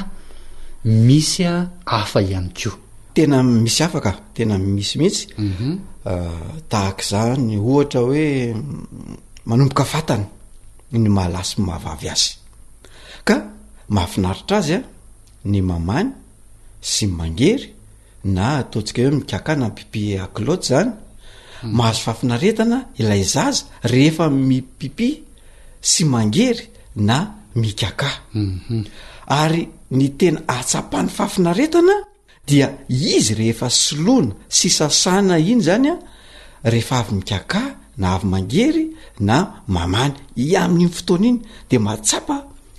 misy hafa ihany koa? Tena misy hafa ka, tena misy mihitsy. Tahaka izany ohatra hoe manomboka fatana. ny maha lahy sy maha vavy azy ka mahafinaritra azy a ny mamany sy mangery na ataontsika hoe mikaka na mipipi akilaoty zany hmm. mahazo fahafinaretana ilay zaza rehefa mipipi sy mangery na mikaka mhm. ary ny tena ahatsapany fahafinaretana dia izy rehefa soloina sy sasana iny zany a rehefa avy mikakà na avy mangery na mamany i amin'iny fotoana iny de mahatsapa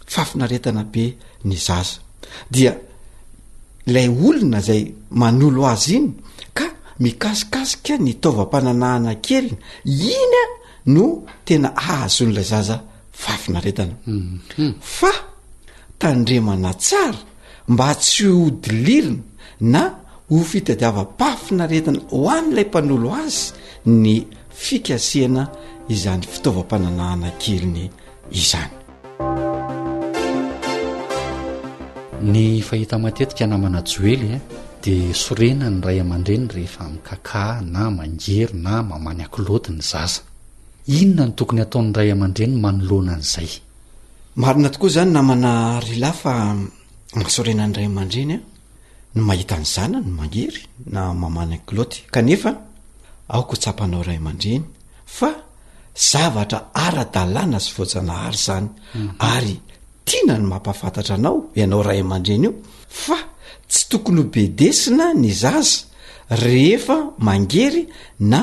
fahafinaretana be ny zaza dia ilay olona zay manolo azy iny ka mikasikasika ny taovam-pananahana keliny iny a no tena ahazoan'ilay zaza fahafinaretana mhm. fa tandremana tsara mba tsy ho dilirina na ho fitadiavam-pahafinaretana ho an'ilay mpanolo azy ny fikasihana izany fitaovam-pananahana keliny izany. Ny fahita matetika namana Joely dia sorena ny ray aman-dreny rehefa mikakà na mangery na mamany akilaoty ny zaza. Inona no tokony hataon'ny ray aman-dreny manoloana an'izay? Marina tokoa izany namana Rila fa mahasorena ny ray aman-dreny ny mahita ny zanany mangery na mamany an-kilaoty kanefa aoka ho tsapanao ray aman-dreny fa zavatra ara-dalàna sy voajanahary izany mhm. ary tiana ny mampahafantatra anao ianao ray aman-dreny io fa. Tsy tokony ho bedesina ny zaza rehefa mangery na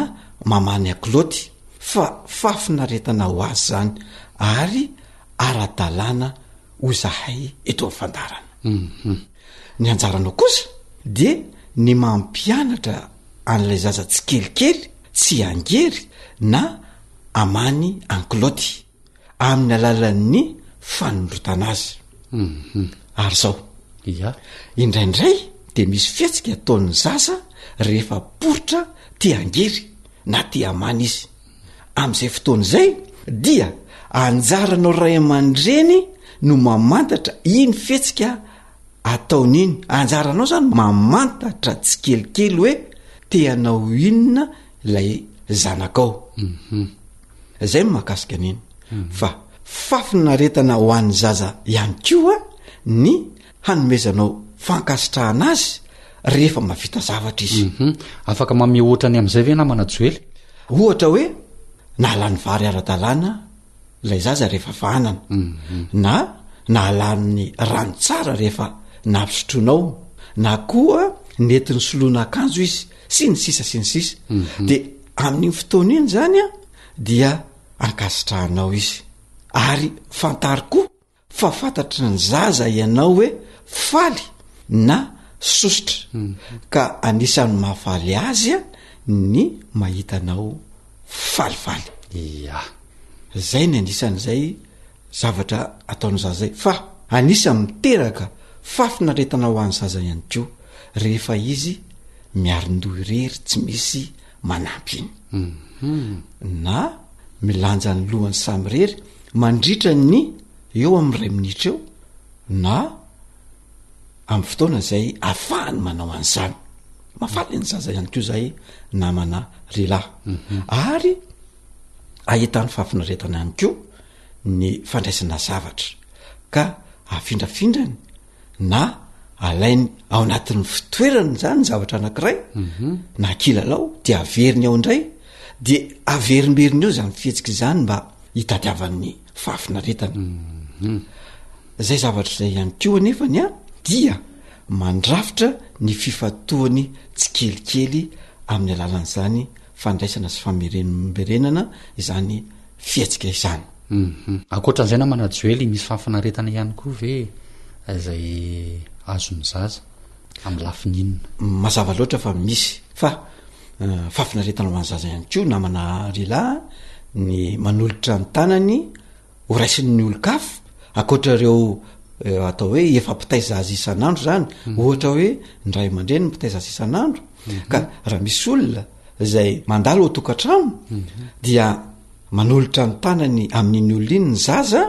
mamany akilaoty fa fahafinaretana ho azy izany ary ara-dalàna hoy zahay eto amin'ny fandaharana. Ny anjaranao kosa dia ny mampianatra an'ilay zaza tsikelikely tsy hangery na amany ankilaoty amin'ny alalan'ny fanondrotana azy. Ary izao, indraindray dia misy fihetsika ataon'ny zaza rehefa poritra te hangery na te hamany izy. Amin'izay fotoana izay dia anjaranao ray aman-dreny no mamantatra iny fihetsika ataony iny. Anjaranao zany mamantatra tsikelikely hoe te hanao inona ilay zanakao. Zay no mahakasika an'iny. Fa fafinaretana ho an'ny zaza ihany koa ny hanomezanao fankasitrahana azy rehefa mahavita zavatra izy. Afaka mamehy ohatra ny amin'izay ve namana Joely? Ohatra hoe nahalany vary ara-dalàna ilay zaza rehefa fahanana, na nahalany rano tsara rehefa nampisotroinao, na koa nety nisoloana akanjo izy, sy ny sisa sy ny sisa. De amin'iny fotoana iny zany an, dia ankasitrahanao izy. Ary fantaro koa fa fantatry ny zaza ianao hoe faly na sosotra, ka anisan'ny mahafaly azy ny mahita anao falifaly. Ia. Zay ny anisan'izay zavatra ataon'ny zaza zay. Fa anisan'ny miteraka fahafinaretana ho an'ny zaza ihany koa rehefa izy miarin-doha irery tsy misy manampy iny. Na milanja ny lohany samirery mandritra ny eo amin'ny iray minitra eo na amin'ny fotoana izay afahany manao an'izany. Mahafaly ny zaza ihany koa zay namana lehilahy. Ary ahitany fahafinaretana ihany koa ny fandraisana zavatra ka afindrafindrany na alainy ao anatin'ny fitoerany zany ny zavatra anankiray na kilalao de averiny ao indray de averimberiny eo zany fihetsika izany mba hitadiavan'ny fahafinaretana. Zay zavatra izay ihany koa anefany a dia mandrafitra ny fifantohany tsikelikely amin'ny alalan'izany fandraisana sy famerimberenana izany fihetsika izany. Ankoatran'izay namana Joely, misy fahafinaretana ihany koa ve izay azon'ny zaza amin'ny lafiny inona? Mazava loatra fa misy fa fahafinaretana ho an'ny zaza ihany koa namana Rila ny manolotra ny tanany ho raisin'ny olon-kafa ankoatra ireo atao hoe efa mpitaiza azy isan'andro zany, ohatra hoe ny ray aman-dreny mpitaiza azy isan'andro ka raha misy olona izay mandalo ao tokantrano dia manolotra ny tanany amin'iny olona iny ny zaza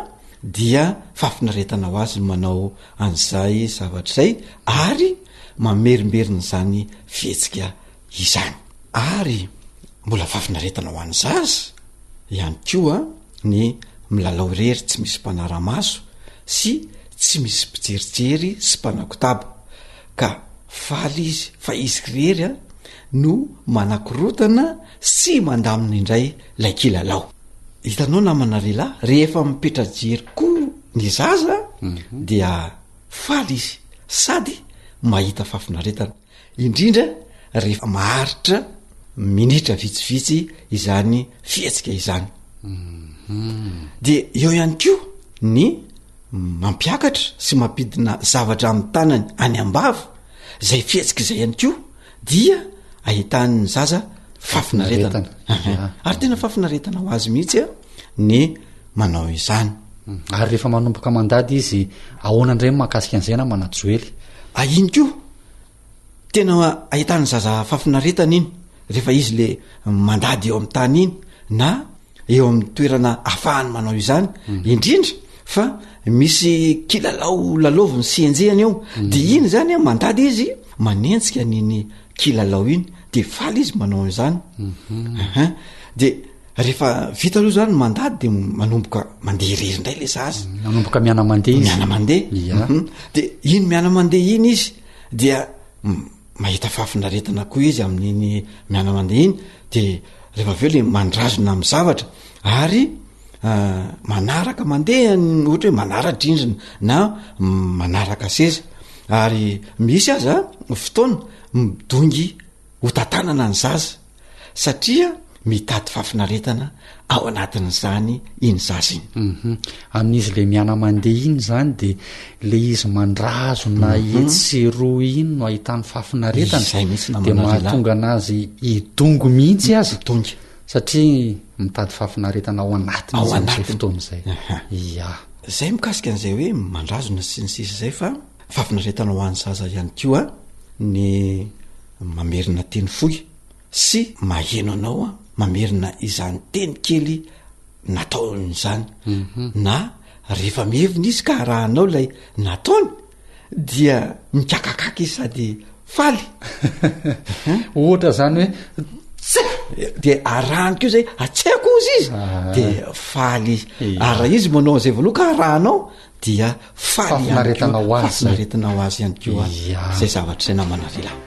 dia fahafinaretana ho azy ny manao an'izay zavatra izay ary mamerimberina izany fihetsika izany. Ary mbola fahafinaretana ho an'ny zaza ihany koa ny milalao irery tsy misy mpanara-maso sy tsy misy mpijerijery sy mpanakotaba ka faly izy fa izy irery a no manakorotana sy mandamina indray lay kilalao. Hitanao namana lehilahy, rehefa mipetra-jery koa ny zaza dia faly izy sady mahita fahafinaretana, indrindra rehefa maharitra minitra vitsivitsy izany fihetsika izany. De eo ihany koa ny mampiakatra sy mampidina zavatra amin'ny tanany any am-bava, zay fihetsika izay ihany koa dia ahitan'ny zaza fahafinaretana. Ary tena fahafinaretana ho azy mihitsy a ny manao izany. Ary rehefa manomboka mandady izy, ahoana indray ny mahakasika an'izay namana Joely? Ah, iny koa tena ahitan'ny zaza fahafinaretana iny rehefa izy le mandady eo amin'ny tany iny na eo amin'ny toerana ahafahany manao izany indrindra fa misy kilalao lalaoviny sy enjehany eo de iny zany a mandady izy manenjika an'iny kilalao iny de faly izy manao an'izany ahin de rehefa vita aloha zany mandady de manomboka mandeha irery indray le zaza manomboka miana mandeha izy miana mandeha Ia. De iny miana mandeha iny izy dia mahita fahafinaretana koa izy amin'iny miana mandeha iny de rehefa avy eo le mandrazona amy zavatra ary manaraka mandeha ohatra hoe manara-drindrina na manaraka seza. Ary misy aza fotoana midongy ho tantanana ny zaza satria mitady fahafinaretana ao anatin'izany iny zaza iny. Uhum. Amin'izy le miana-mandeha iny zany de le izy mandrazona etsy sy eroa iny no ahitany fahafinaretana. Izay mihitsy De namana lehilahy. mahatonga anazy hidongy mihitsy aza. Midongy. Satria mitady fahafinaretana ao anatiny Ao izy amin'izay anatiny. fotoana izay. Aha. Ia. Zay mikasika an'izay hoe mandrazona sy ny sisa izay fa fahafinaretana ho an'ny zaza ihany koa ny mamerina teny fohy sy maheno anao mamerina izany teny kely nataony izany na rehefa mihevina izy ka arahanao ilay nataony dia mikakakaka izy sady faly ohatra zany hoe tse de arahany ko zay atseko ozy izy ah. de faly izy ary raha izy manao an'izay voaloha ka arahanao dia faly ihany koa fahafinaretana ho azy ihany koa zay zavatra izay namana lehilahy.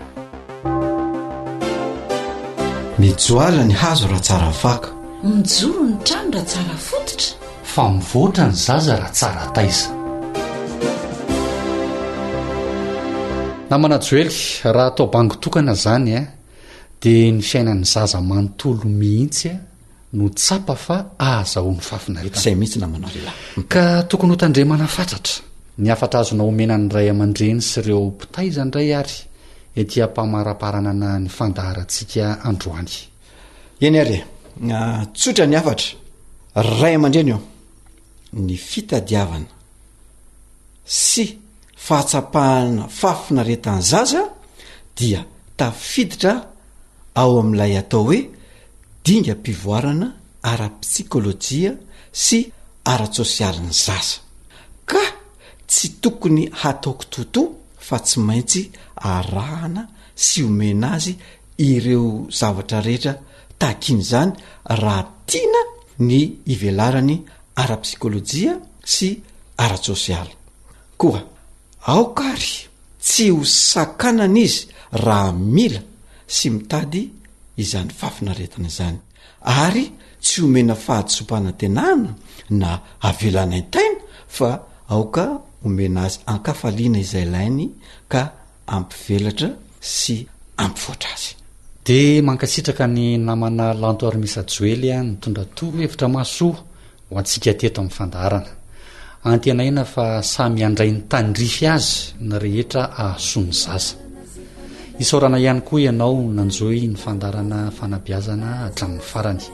Mijoala ny hazo raha tsara faka. Mijoro ny trano raha tsara fototra. Fa mivoatra ny zaza raha tsara taiza. Namana Joely, raha atao bango tokana zany a, dia ny fiainan'ny zaza manontolo mihitsy a, no tsapa fa ahazahoany fahafinaretana. Izay mihitsy namana lehilahy. Ka tokony ho tandremana fatratra. Ny hafatra azonao omena ny ray aman-dreny sy ireo mpitaiza indray ary ety am-pamaraparanana ny fandaharantsika androany. Eny ary e, tsotra ny hafatra, ry ray aman-dreny ô, ny fitadiavana sy fahatsapahana fahafinaretan'ny zaza dia tafiditra ao amin'ilay atao hoe dingam-pivoarana ara-psikolojia sy ara-tsosialin'ny zaza, ka tsy tokony hatao kitoatoa fa tsy maintsy arahana sy omena azy ireo zavatra rehetra takian'izany raha tiana ny hivelarany ara-psikolojia sy ara-tsosialy. Koa aoka àry tsy ho sakanana izy raha mila sy mitady izany fahafinaretana izany, ary tsy omena fahadisoam-panantenana na avela hanaintaina fa aoka omena azy an-kafaliana izay ilainy ka ampivelatra sy ampivoatra azy. Dia mankasitraka ny namana Lanto Armisa Joely nitondra torohevitra mahasoa ho antsika teto amin'ny fandaharana. Antenaina fa samy handray ny tandrify azy ny rehetra hahasoa ny zaza. Isaorana ihany koa ianao nanjohy ny fandaharana fanabeazana hatramin'ny farany.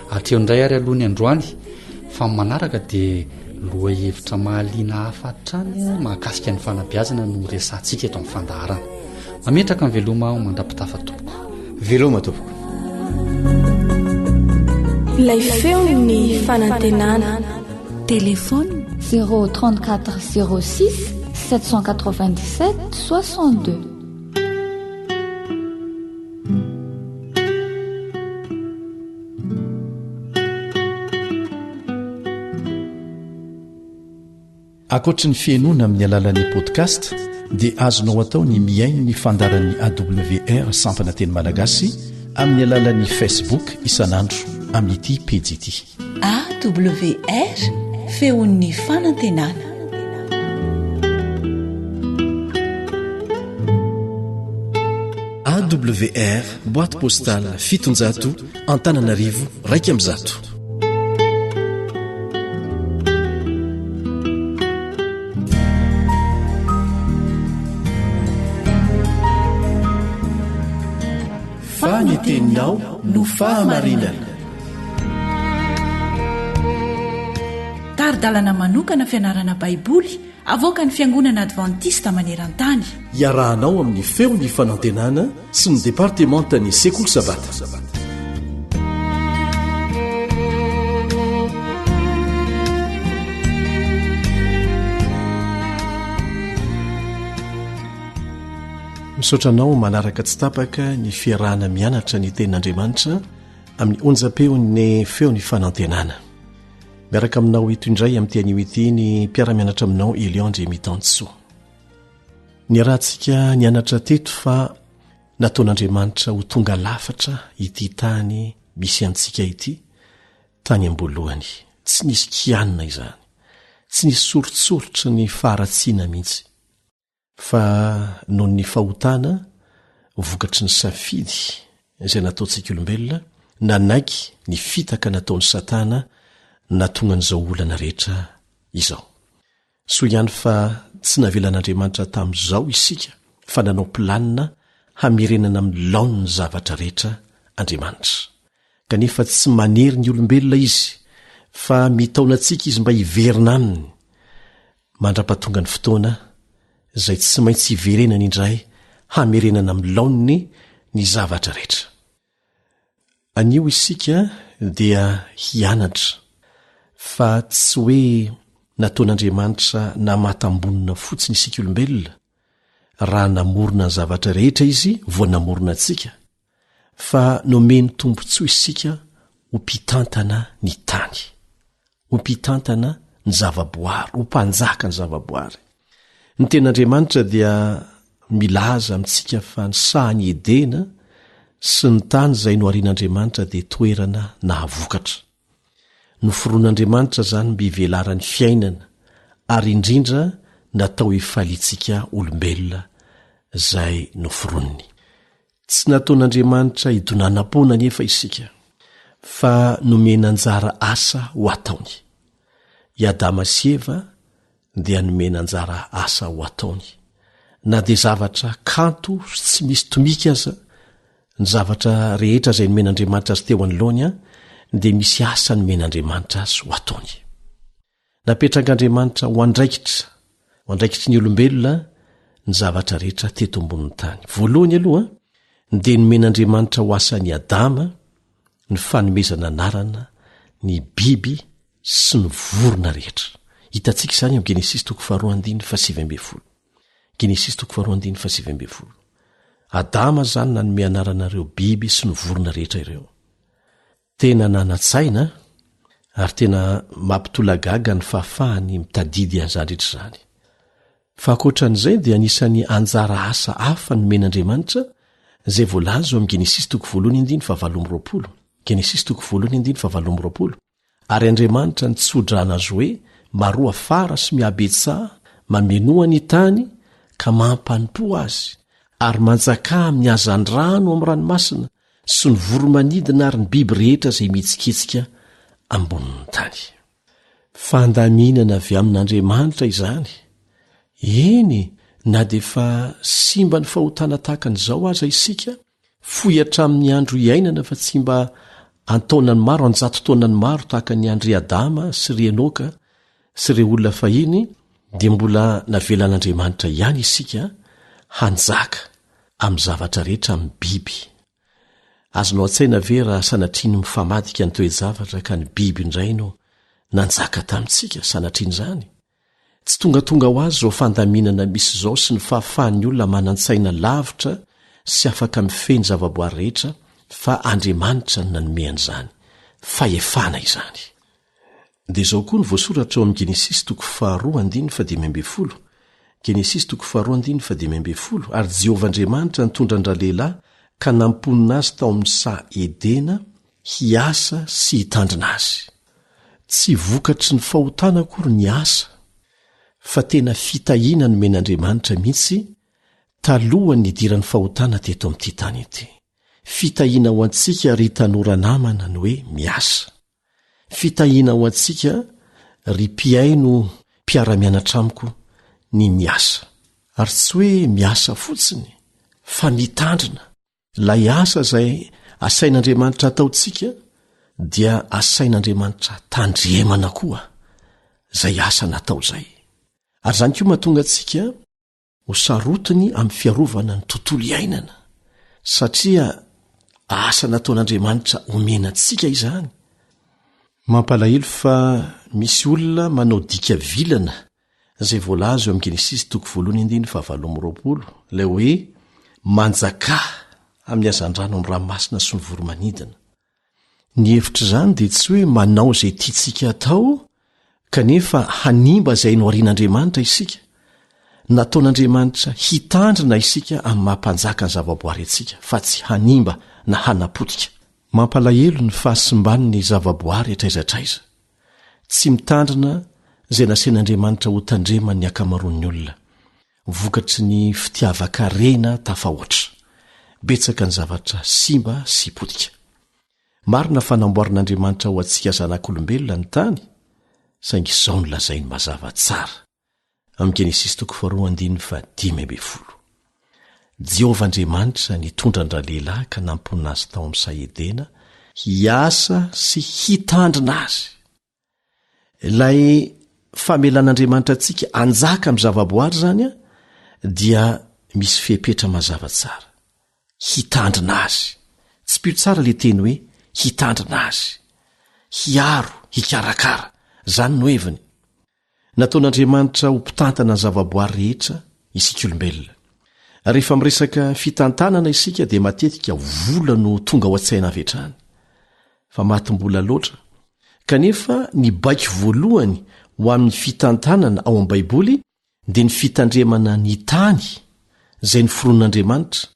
Hatreo indray ary aloha ny androany fa ny manaraka dia lohahevitra mahaliana hafa hatrany mahakasika ny fanabeazana no resahantsika eto amin'ny fandaharana. Mametraka ny veloma aho mandra-pitafa tompoko. Veloma tompoko. Ilay feon'ny fanantenana. Téléphone 034 06 797 62. Ankoatry ny fihainoana amin'ny alalan'ny podcast dia azonao atao ny mihaino ny fandaharan'ny AWR sampana teny malagasy amin'ny alalan'ny Facebook isan'andro amin'ity pejy ity. AWR, feon'ny fanantenana. AWR, boîte postale 700, Antananarivo 101. Fa ny teninao no fahamarinana. Tari-dalana manokana fianarana Baiboly avoakan'ny Fiangonana Advantista maneran-tany. Iarahanao amin'ny Feon'ny Fanantenana sy ny Departemantan'ny Sekoly Sabata. Misaotra anao manaraka tsy tapaka ny fiarahana mianatra ny Tenin'Andriamanitra amin'ny onjam-peon'ny Feon'ny Fanantenana. Miaraka aminao eto indray amin'ity anio ity ny mpiara-mianatra aminao Elion Andriamitansoa. Niarahantsika nianatra teto fa nataon'Andriamanitra ho tonga lafatra ity tany misy antsika ity tany am-boalohany. Tsy nisy kianina izany. Tsy nisy soritsoritry ny faharatsiana mihitsy. Fa noho ny fahotana vokatry ny safidy izay nataontsika olombelona, nanaiky ny fitaka nataon'i Satana nahatonga an'izao olana rehetra izao. Soa ihany fa tsy navelan'Andriamanitra tamin'izao isika fa nanao planina hamerenana amin'ny laoniny ny zavatra rehetra Andriamanitra. Kanefa tsy manery ny olombelona Izy fa mitaona antsika Izy mba hiverina Aminy mandra-pahatonga ny fotoana izay tsy maintsy hiverenany indray hamerenana amin'ny laoniny ny zavatra rehetra. Anio isika dia hianatra fa tsy hoe nataon'Andriamanitra namatam-bonona fotsiny isika olombelona raha namorona ny zavatra rehetra izy vao namorona antsika fa nomeny tombontsoa isika ho mpitantana ny tany, ho mpitantana ny zavaboary, ho mpanjaka ny zavaboary. Ny tenin'Andriamanitra dia milaza amintsika fa ny sahan'i Edena sy ny tany izay noharian'Andriamanitra dia toerana nahavokatra. Noforon'Andriamanitra izany mba hivelaran'ny fiainana ary indrindra natao hifaliantsika olombelona izay noforoniny. Tsy nataon'Andriamanitra hidonanam-poana anefa isika, fa nomena anjara asa ho ataony. I Adama sy Eva dia nomena anjara asa ho ataony. Na dia zavatra kanto sy tsy misy tomika aza ny zavatra rehetra izay nomen'Andriamanitra azy teo anoloany, dia misy asa nomen'Andriamanitra azy ho ataony. Napetrak'Andriamanitra ho andraikitra, ho andraikitry ny olombelona ny zavatra rehetra teto ambonin'ny tany. Voalohany aloha dia nomen'Andriamanitra ho asan'i Adama ny fanomezana anarana ny biby sy ny vorona rehetra. Hitantsika izany amin'ny Genesisy toko faharoa andininy fahasivy ambin'ny folo. Genesisy toko faharoa andininy fahasivy ambin'ny folo. Adama izany nanome anarana ireo biby sy ny vorona rehetra ireo. Tena nanan-tsaina ary tena mampitolagaga ny fahafahany mitadidy an'izany rehetra izany. Fa ankoatra an'izay dia anisan'ny anjara asa hafa nomen'Andriamanitra izay voalaza ao amin'ny Genesisy toko voalohany andininy fahavalo amby roapolo. Genesisy toko voalohany andininy fahavalo amby roapolo. Ary Andriamanitra nitsodrana azy hoe, Maroa fara sy mihabetsaha, mamenoa ny tany, ka mampanompoa azy, ary manjakà amin'ny hazandrano amin'ny ranomasina, sy ny voro-manidina ary ny biby rehetra izay mihetsiketsika ambonin'ny tany. Fandaminana avy amin'Andriamanitra izany, eny na dia efa simba ny fahotana tahaka an'izao aza isika, fohy hatramin'ny andro iainana fa tsy mba an-taonany maro, an-jato taonany maro tahaka ny an-dry Adama sy ry Enoka sy ireo olona fahiny, dia mbola navelan'Andriamanitra ihany isika hanjaka amin'ny zavatra rehetra amin'ny biby. Azonao an-tsaina ve raha sanatria ny mifamadika ny toe-javatra ka ny biby indray no nanjaka tamintsika, sanatrian'izany? Tsy tongatonga ho azy izao fandaminana misy izao sy ny fahafahan'ny olona manan-tsaina lavitra sy afaka mifehy ny zavaboary rehetra fa Andriamanitra no nanome an'izany fahefana izany. Dia izao koa no voasoratra ao amin'ny Genesisy toko faharoa andininy fahadimy ambin'ny folo, Genesisy toko faharoa andininy fahadimy ambin'ny folo, Ary Jehovah Andriamanitra nitondra an-dralehilahy ka namponina azy tao amin'ny saha Edena hiasa sy hitandrina azy. Tsy vokatry ny fahotana akory ny asa, fa tena fitahiana nomen'Andriamanitra mihitsy talohan'ny nidiran'ny fahotana teto amin'ity tany ity. Fitahiana ho antsika ry tanora namana ny hoe miasa. Fitahiana ho antsika ry mpihaino mpiara-mianatra amiko ny miasa. Ary tsy hoe miasa fotsiny fa mitandrina. Ilay asa izay asain'Andriamanitra ataontsika dia asain'Andriamanitra tandremana koa izay asa natao izay. Ary izany koa mahatonga antsika ho sarotiny amin'ny fiarovana ny tontolo iainana, satria asa nataon'Andriamanitra omena antsika izany. Mampalahelo fa misy olona manao dika vilana izay voalaza eo amin'ny Genesisy toko voalohany andininy fahavalo amby roapolo, ilay hoe manjakà amin'ny hazandrano amin'ny ranomasina sy ny voro-manidina. Ny hevitr'izany dia tsy hoe manao izay tiantsika atao kanefa hanimba izay noharian'Andriamanitra isika. Nataon'Andriamanitra hitandrina isika amin'ny maha mpanjaka ny zavaboary antsika fa tsy hanimba na hanapotika. Mampalahelo ny fahasimban'ny zavaboary hatraiza hatraiza. Tsy mitandrina izay nasain'Andriamanitra hotandreman'ny ankamaroan'ny olona. vokatry ny fitiavan-karena tafahoatra. Betsaka ny zavatra simba sy potika. Marina fa namboarin'Andriamanitra ho antsika zanak'olombelona ny tany, saingy izao no lazainy mazava tsara, amin'ny Genesisy toko faharoa andininy fahadimy ambin'ny folo, Jehovah Andriamanitra nitondra an-dralehilahy ka namponina azy tao amin'ny saha Edena hiasa sy hitandrina azy. Ilay famelan'Andriamanitra antsika hanjaka amin'ny zavaboary izany dia misy fepetra mazava tsara. Hitandrina azy. Tsipiho tsara ilay teny hoe hitandrina azy. Hiaro, hikarakara. Izany no heviny. Nataon'Andriamanitra ho mpitantana ny zavaboary rehetra isika olombelona. Rehefa miresaka fitantanana isika dia matetika vola no tonga ao an-tsaina avy hatrany. Fa matim-bola loatra. Kanefa ny baiko voalohany ho amin'ny fitantanana ao amin'ny Baiboly dia ny fitandremana ny tany izay noforonin'Andriamanitra,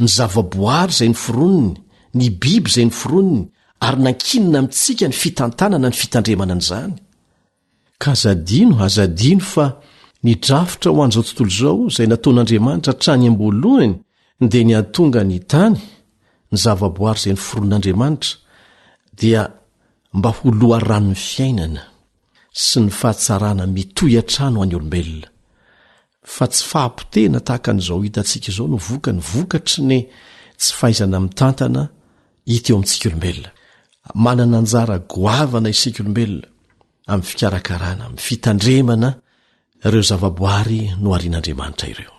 ny zavaboary izay noforoniny, ny biby izay noforoniny, ary nankinina amintsika ny fitantanana ny fitandremana an'izany. Ka aza adino, aza adino fa ny drafitra ho an'izao tontolo izao izay nataon'Andriamanitra hatrany am-boalohany dia ny hahatonga ny tany, ny zavaboary izay noforonin'Andriamanitra, dia mba ho loharanon'ny fiainana. sy ny fahatsarana mitohy hatrany ho an'ny olombelona, fa tsy fahapotehana tahaka an'izao hitantsika izao no vokany, vokatry ny tsy fahaizana mitantana hita eo amintsika olombelona. Manana anjara goavana isika olombelona amin'ny fikarakarana, amin'ny fitandremana ireo zavaboary noharian'Andriamanitra ireo.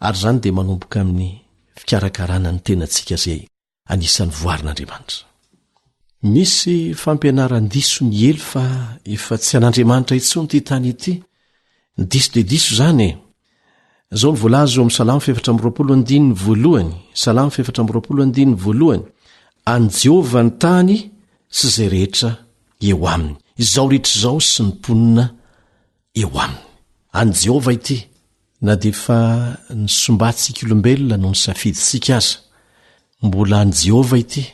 Ary izany dia manomboka amin'ny fikarakarana ny tenantsika izay anisan'ny voarin'Andriamanitra. Misy fampianaran-diso miely fa efa tsy an'Andriamanitra intsony ity tany ity. Diso dia diso izany e! Izao no voalaza eo amin'ny Salamo 24 andininy voalohany, Salamo 24 andininy voalohany, An'i Jehovah ny tany sy izay rehetra eo aminy, izao rehetra izao sy ny mponina eo aminy. An'i Jehovah ity. Na dia efa nisombatsika olombelona no nisafidintsika aza, mbola an'i Jehovah ity,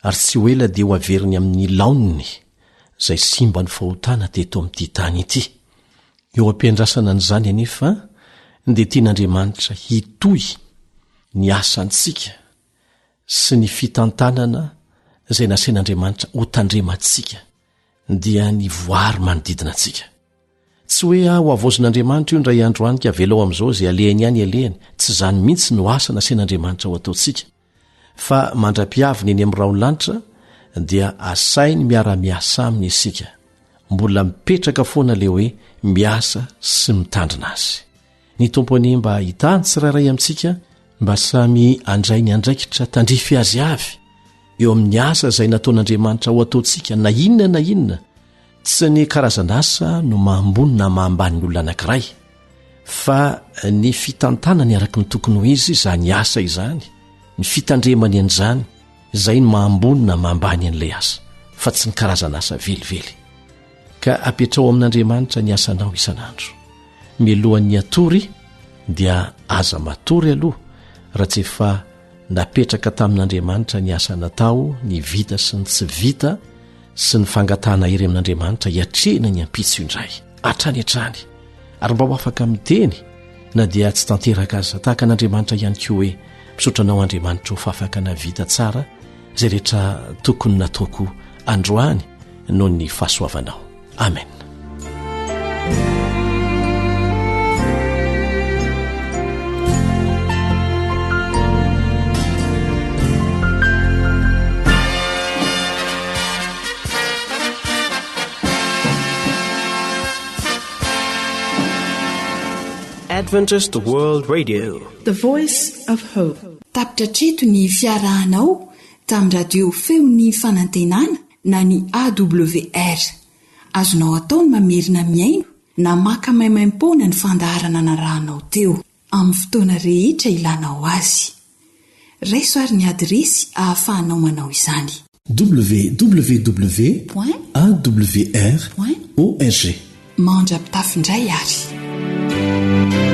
ary tsy ho ela dia ho averiny amin'ny laoniny izay simba ny fahotana teto amin'ity tany ity. Eo am-piandrasana an'izany anefa, dia tian'Andriamanitra hitohy ny asantsika sy ny fitantanana izay nasain'Andriamanitra hotandremantsika, dia ny voary manodidina antsika. Tsy hoe ah ho havaozin'Andriamanitra io indray andro any ka avelao amin'izao izay alehany any alehany, tsy izany mihitsy no asa nasain'Andriamanitra ho ataontsika. Fa mandra-pihaviny eny amin'ny rahon'ny lanitra dia asainy miara-miasa aminy isika. Mbola mipetraka foana ilay hoe miasa sy mitandrina azy. Ny Tompo anie mba hitahy ny tsirairay amintsika mba samy handray ny andraikitra tandrify azy avy eo amin'ny asa izay nataon'Andriamanitra ho ataontsika na inona na inona Tsy ny karazan'asa no maha ambony na maha ambany ny olona anankiray, fa ny fitantanany araka ny tokony ho izy izany asa izany, ny fitandremany an'izany, izay no maha ambony na maha ambany an'ilay asa, fa tsy ny karazan'asa velively. Ka apetraho amin'Andriamanitra ny asanao isan'andro. Mialohan'ny hatory dia aza matory aloha raha tsy efa Napetraka tamin'Andriamanitra ny asa natao, ny vita sy ny tsy vita, sy ny fangatahana hery amin'Andriamanitra hiatrehina ny ampitso indray, hatrany hatrany. Ary mba ho afaka miteny, na dia tsy tanteraka aza, tahaka an'Andriamanitra ihany koa hoe, Misaotra Anao Andriamanitra o fa afaka nahavita tsara izay rehetra tokony nataoko androany noho ny fahasoavanao. Amen. Adventist World Radio. The Voice of Hope. Tapitra hatreto ny fiarahanao tamin'ny radio Feon'ny Fanantenana na ny AWR. Azonao atao ny mamerina mihaino na maka maimaimpoana ny fandaharana narahanao teo, amin'ny fotoana rehetra ilanao azy. Raiso ary ny adiresy ahafahanao manao izany. Www. Awr. Org. Mandra-pitafy indray ary.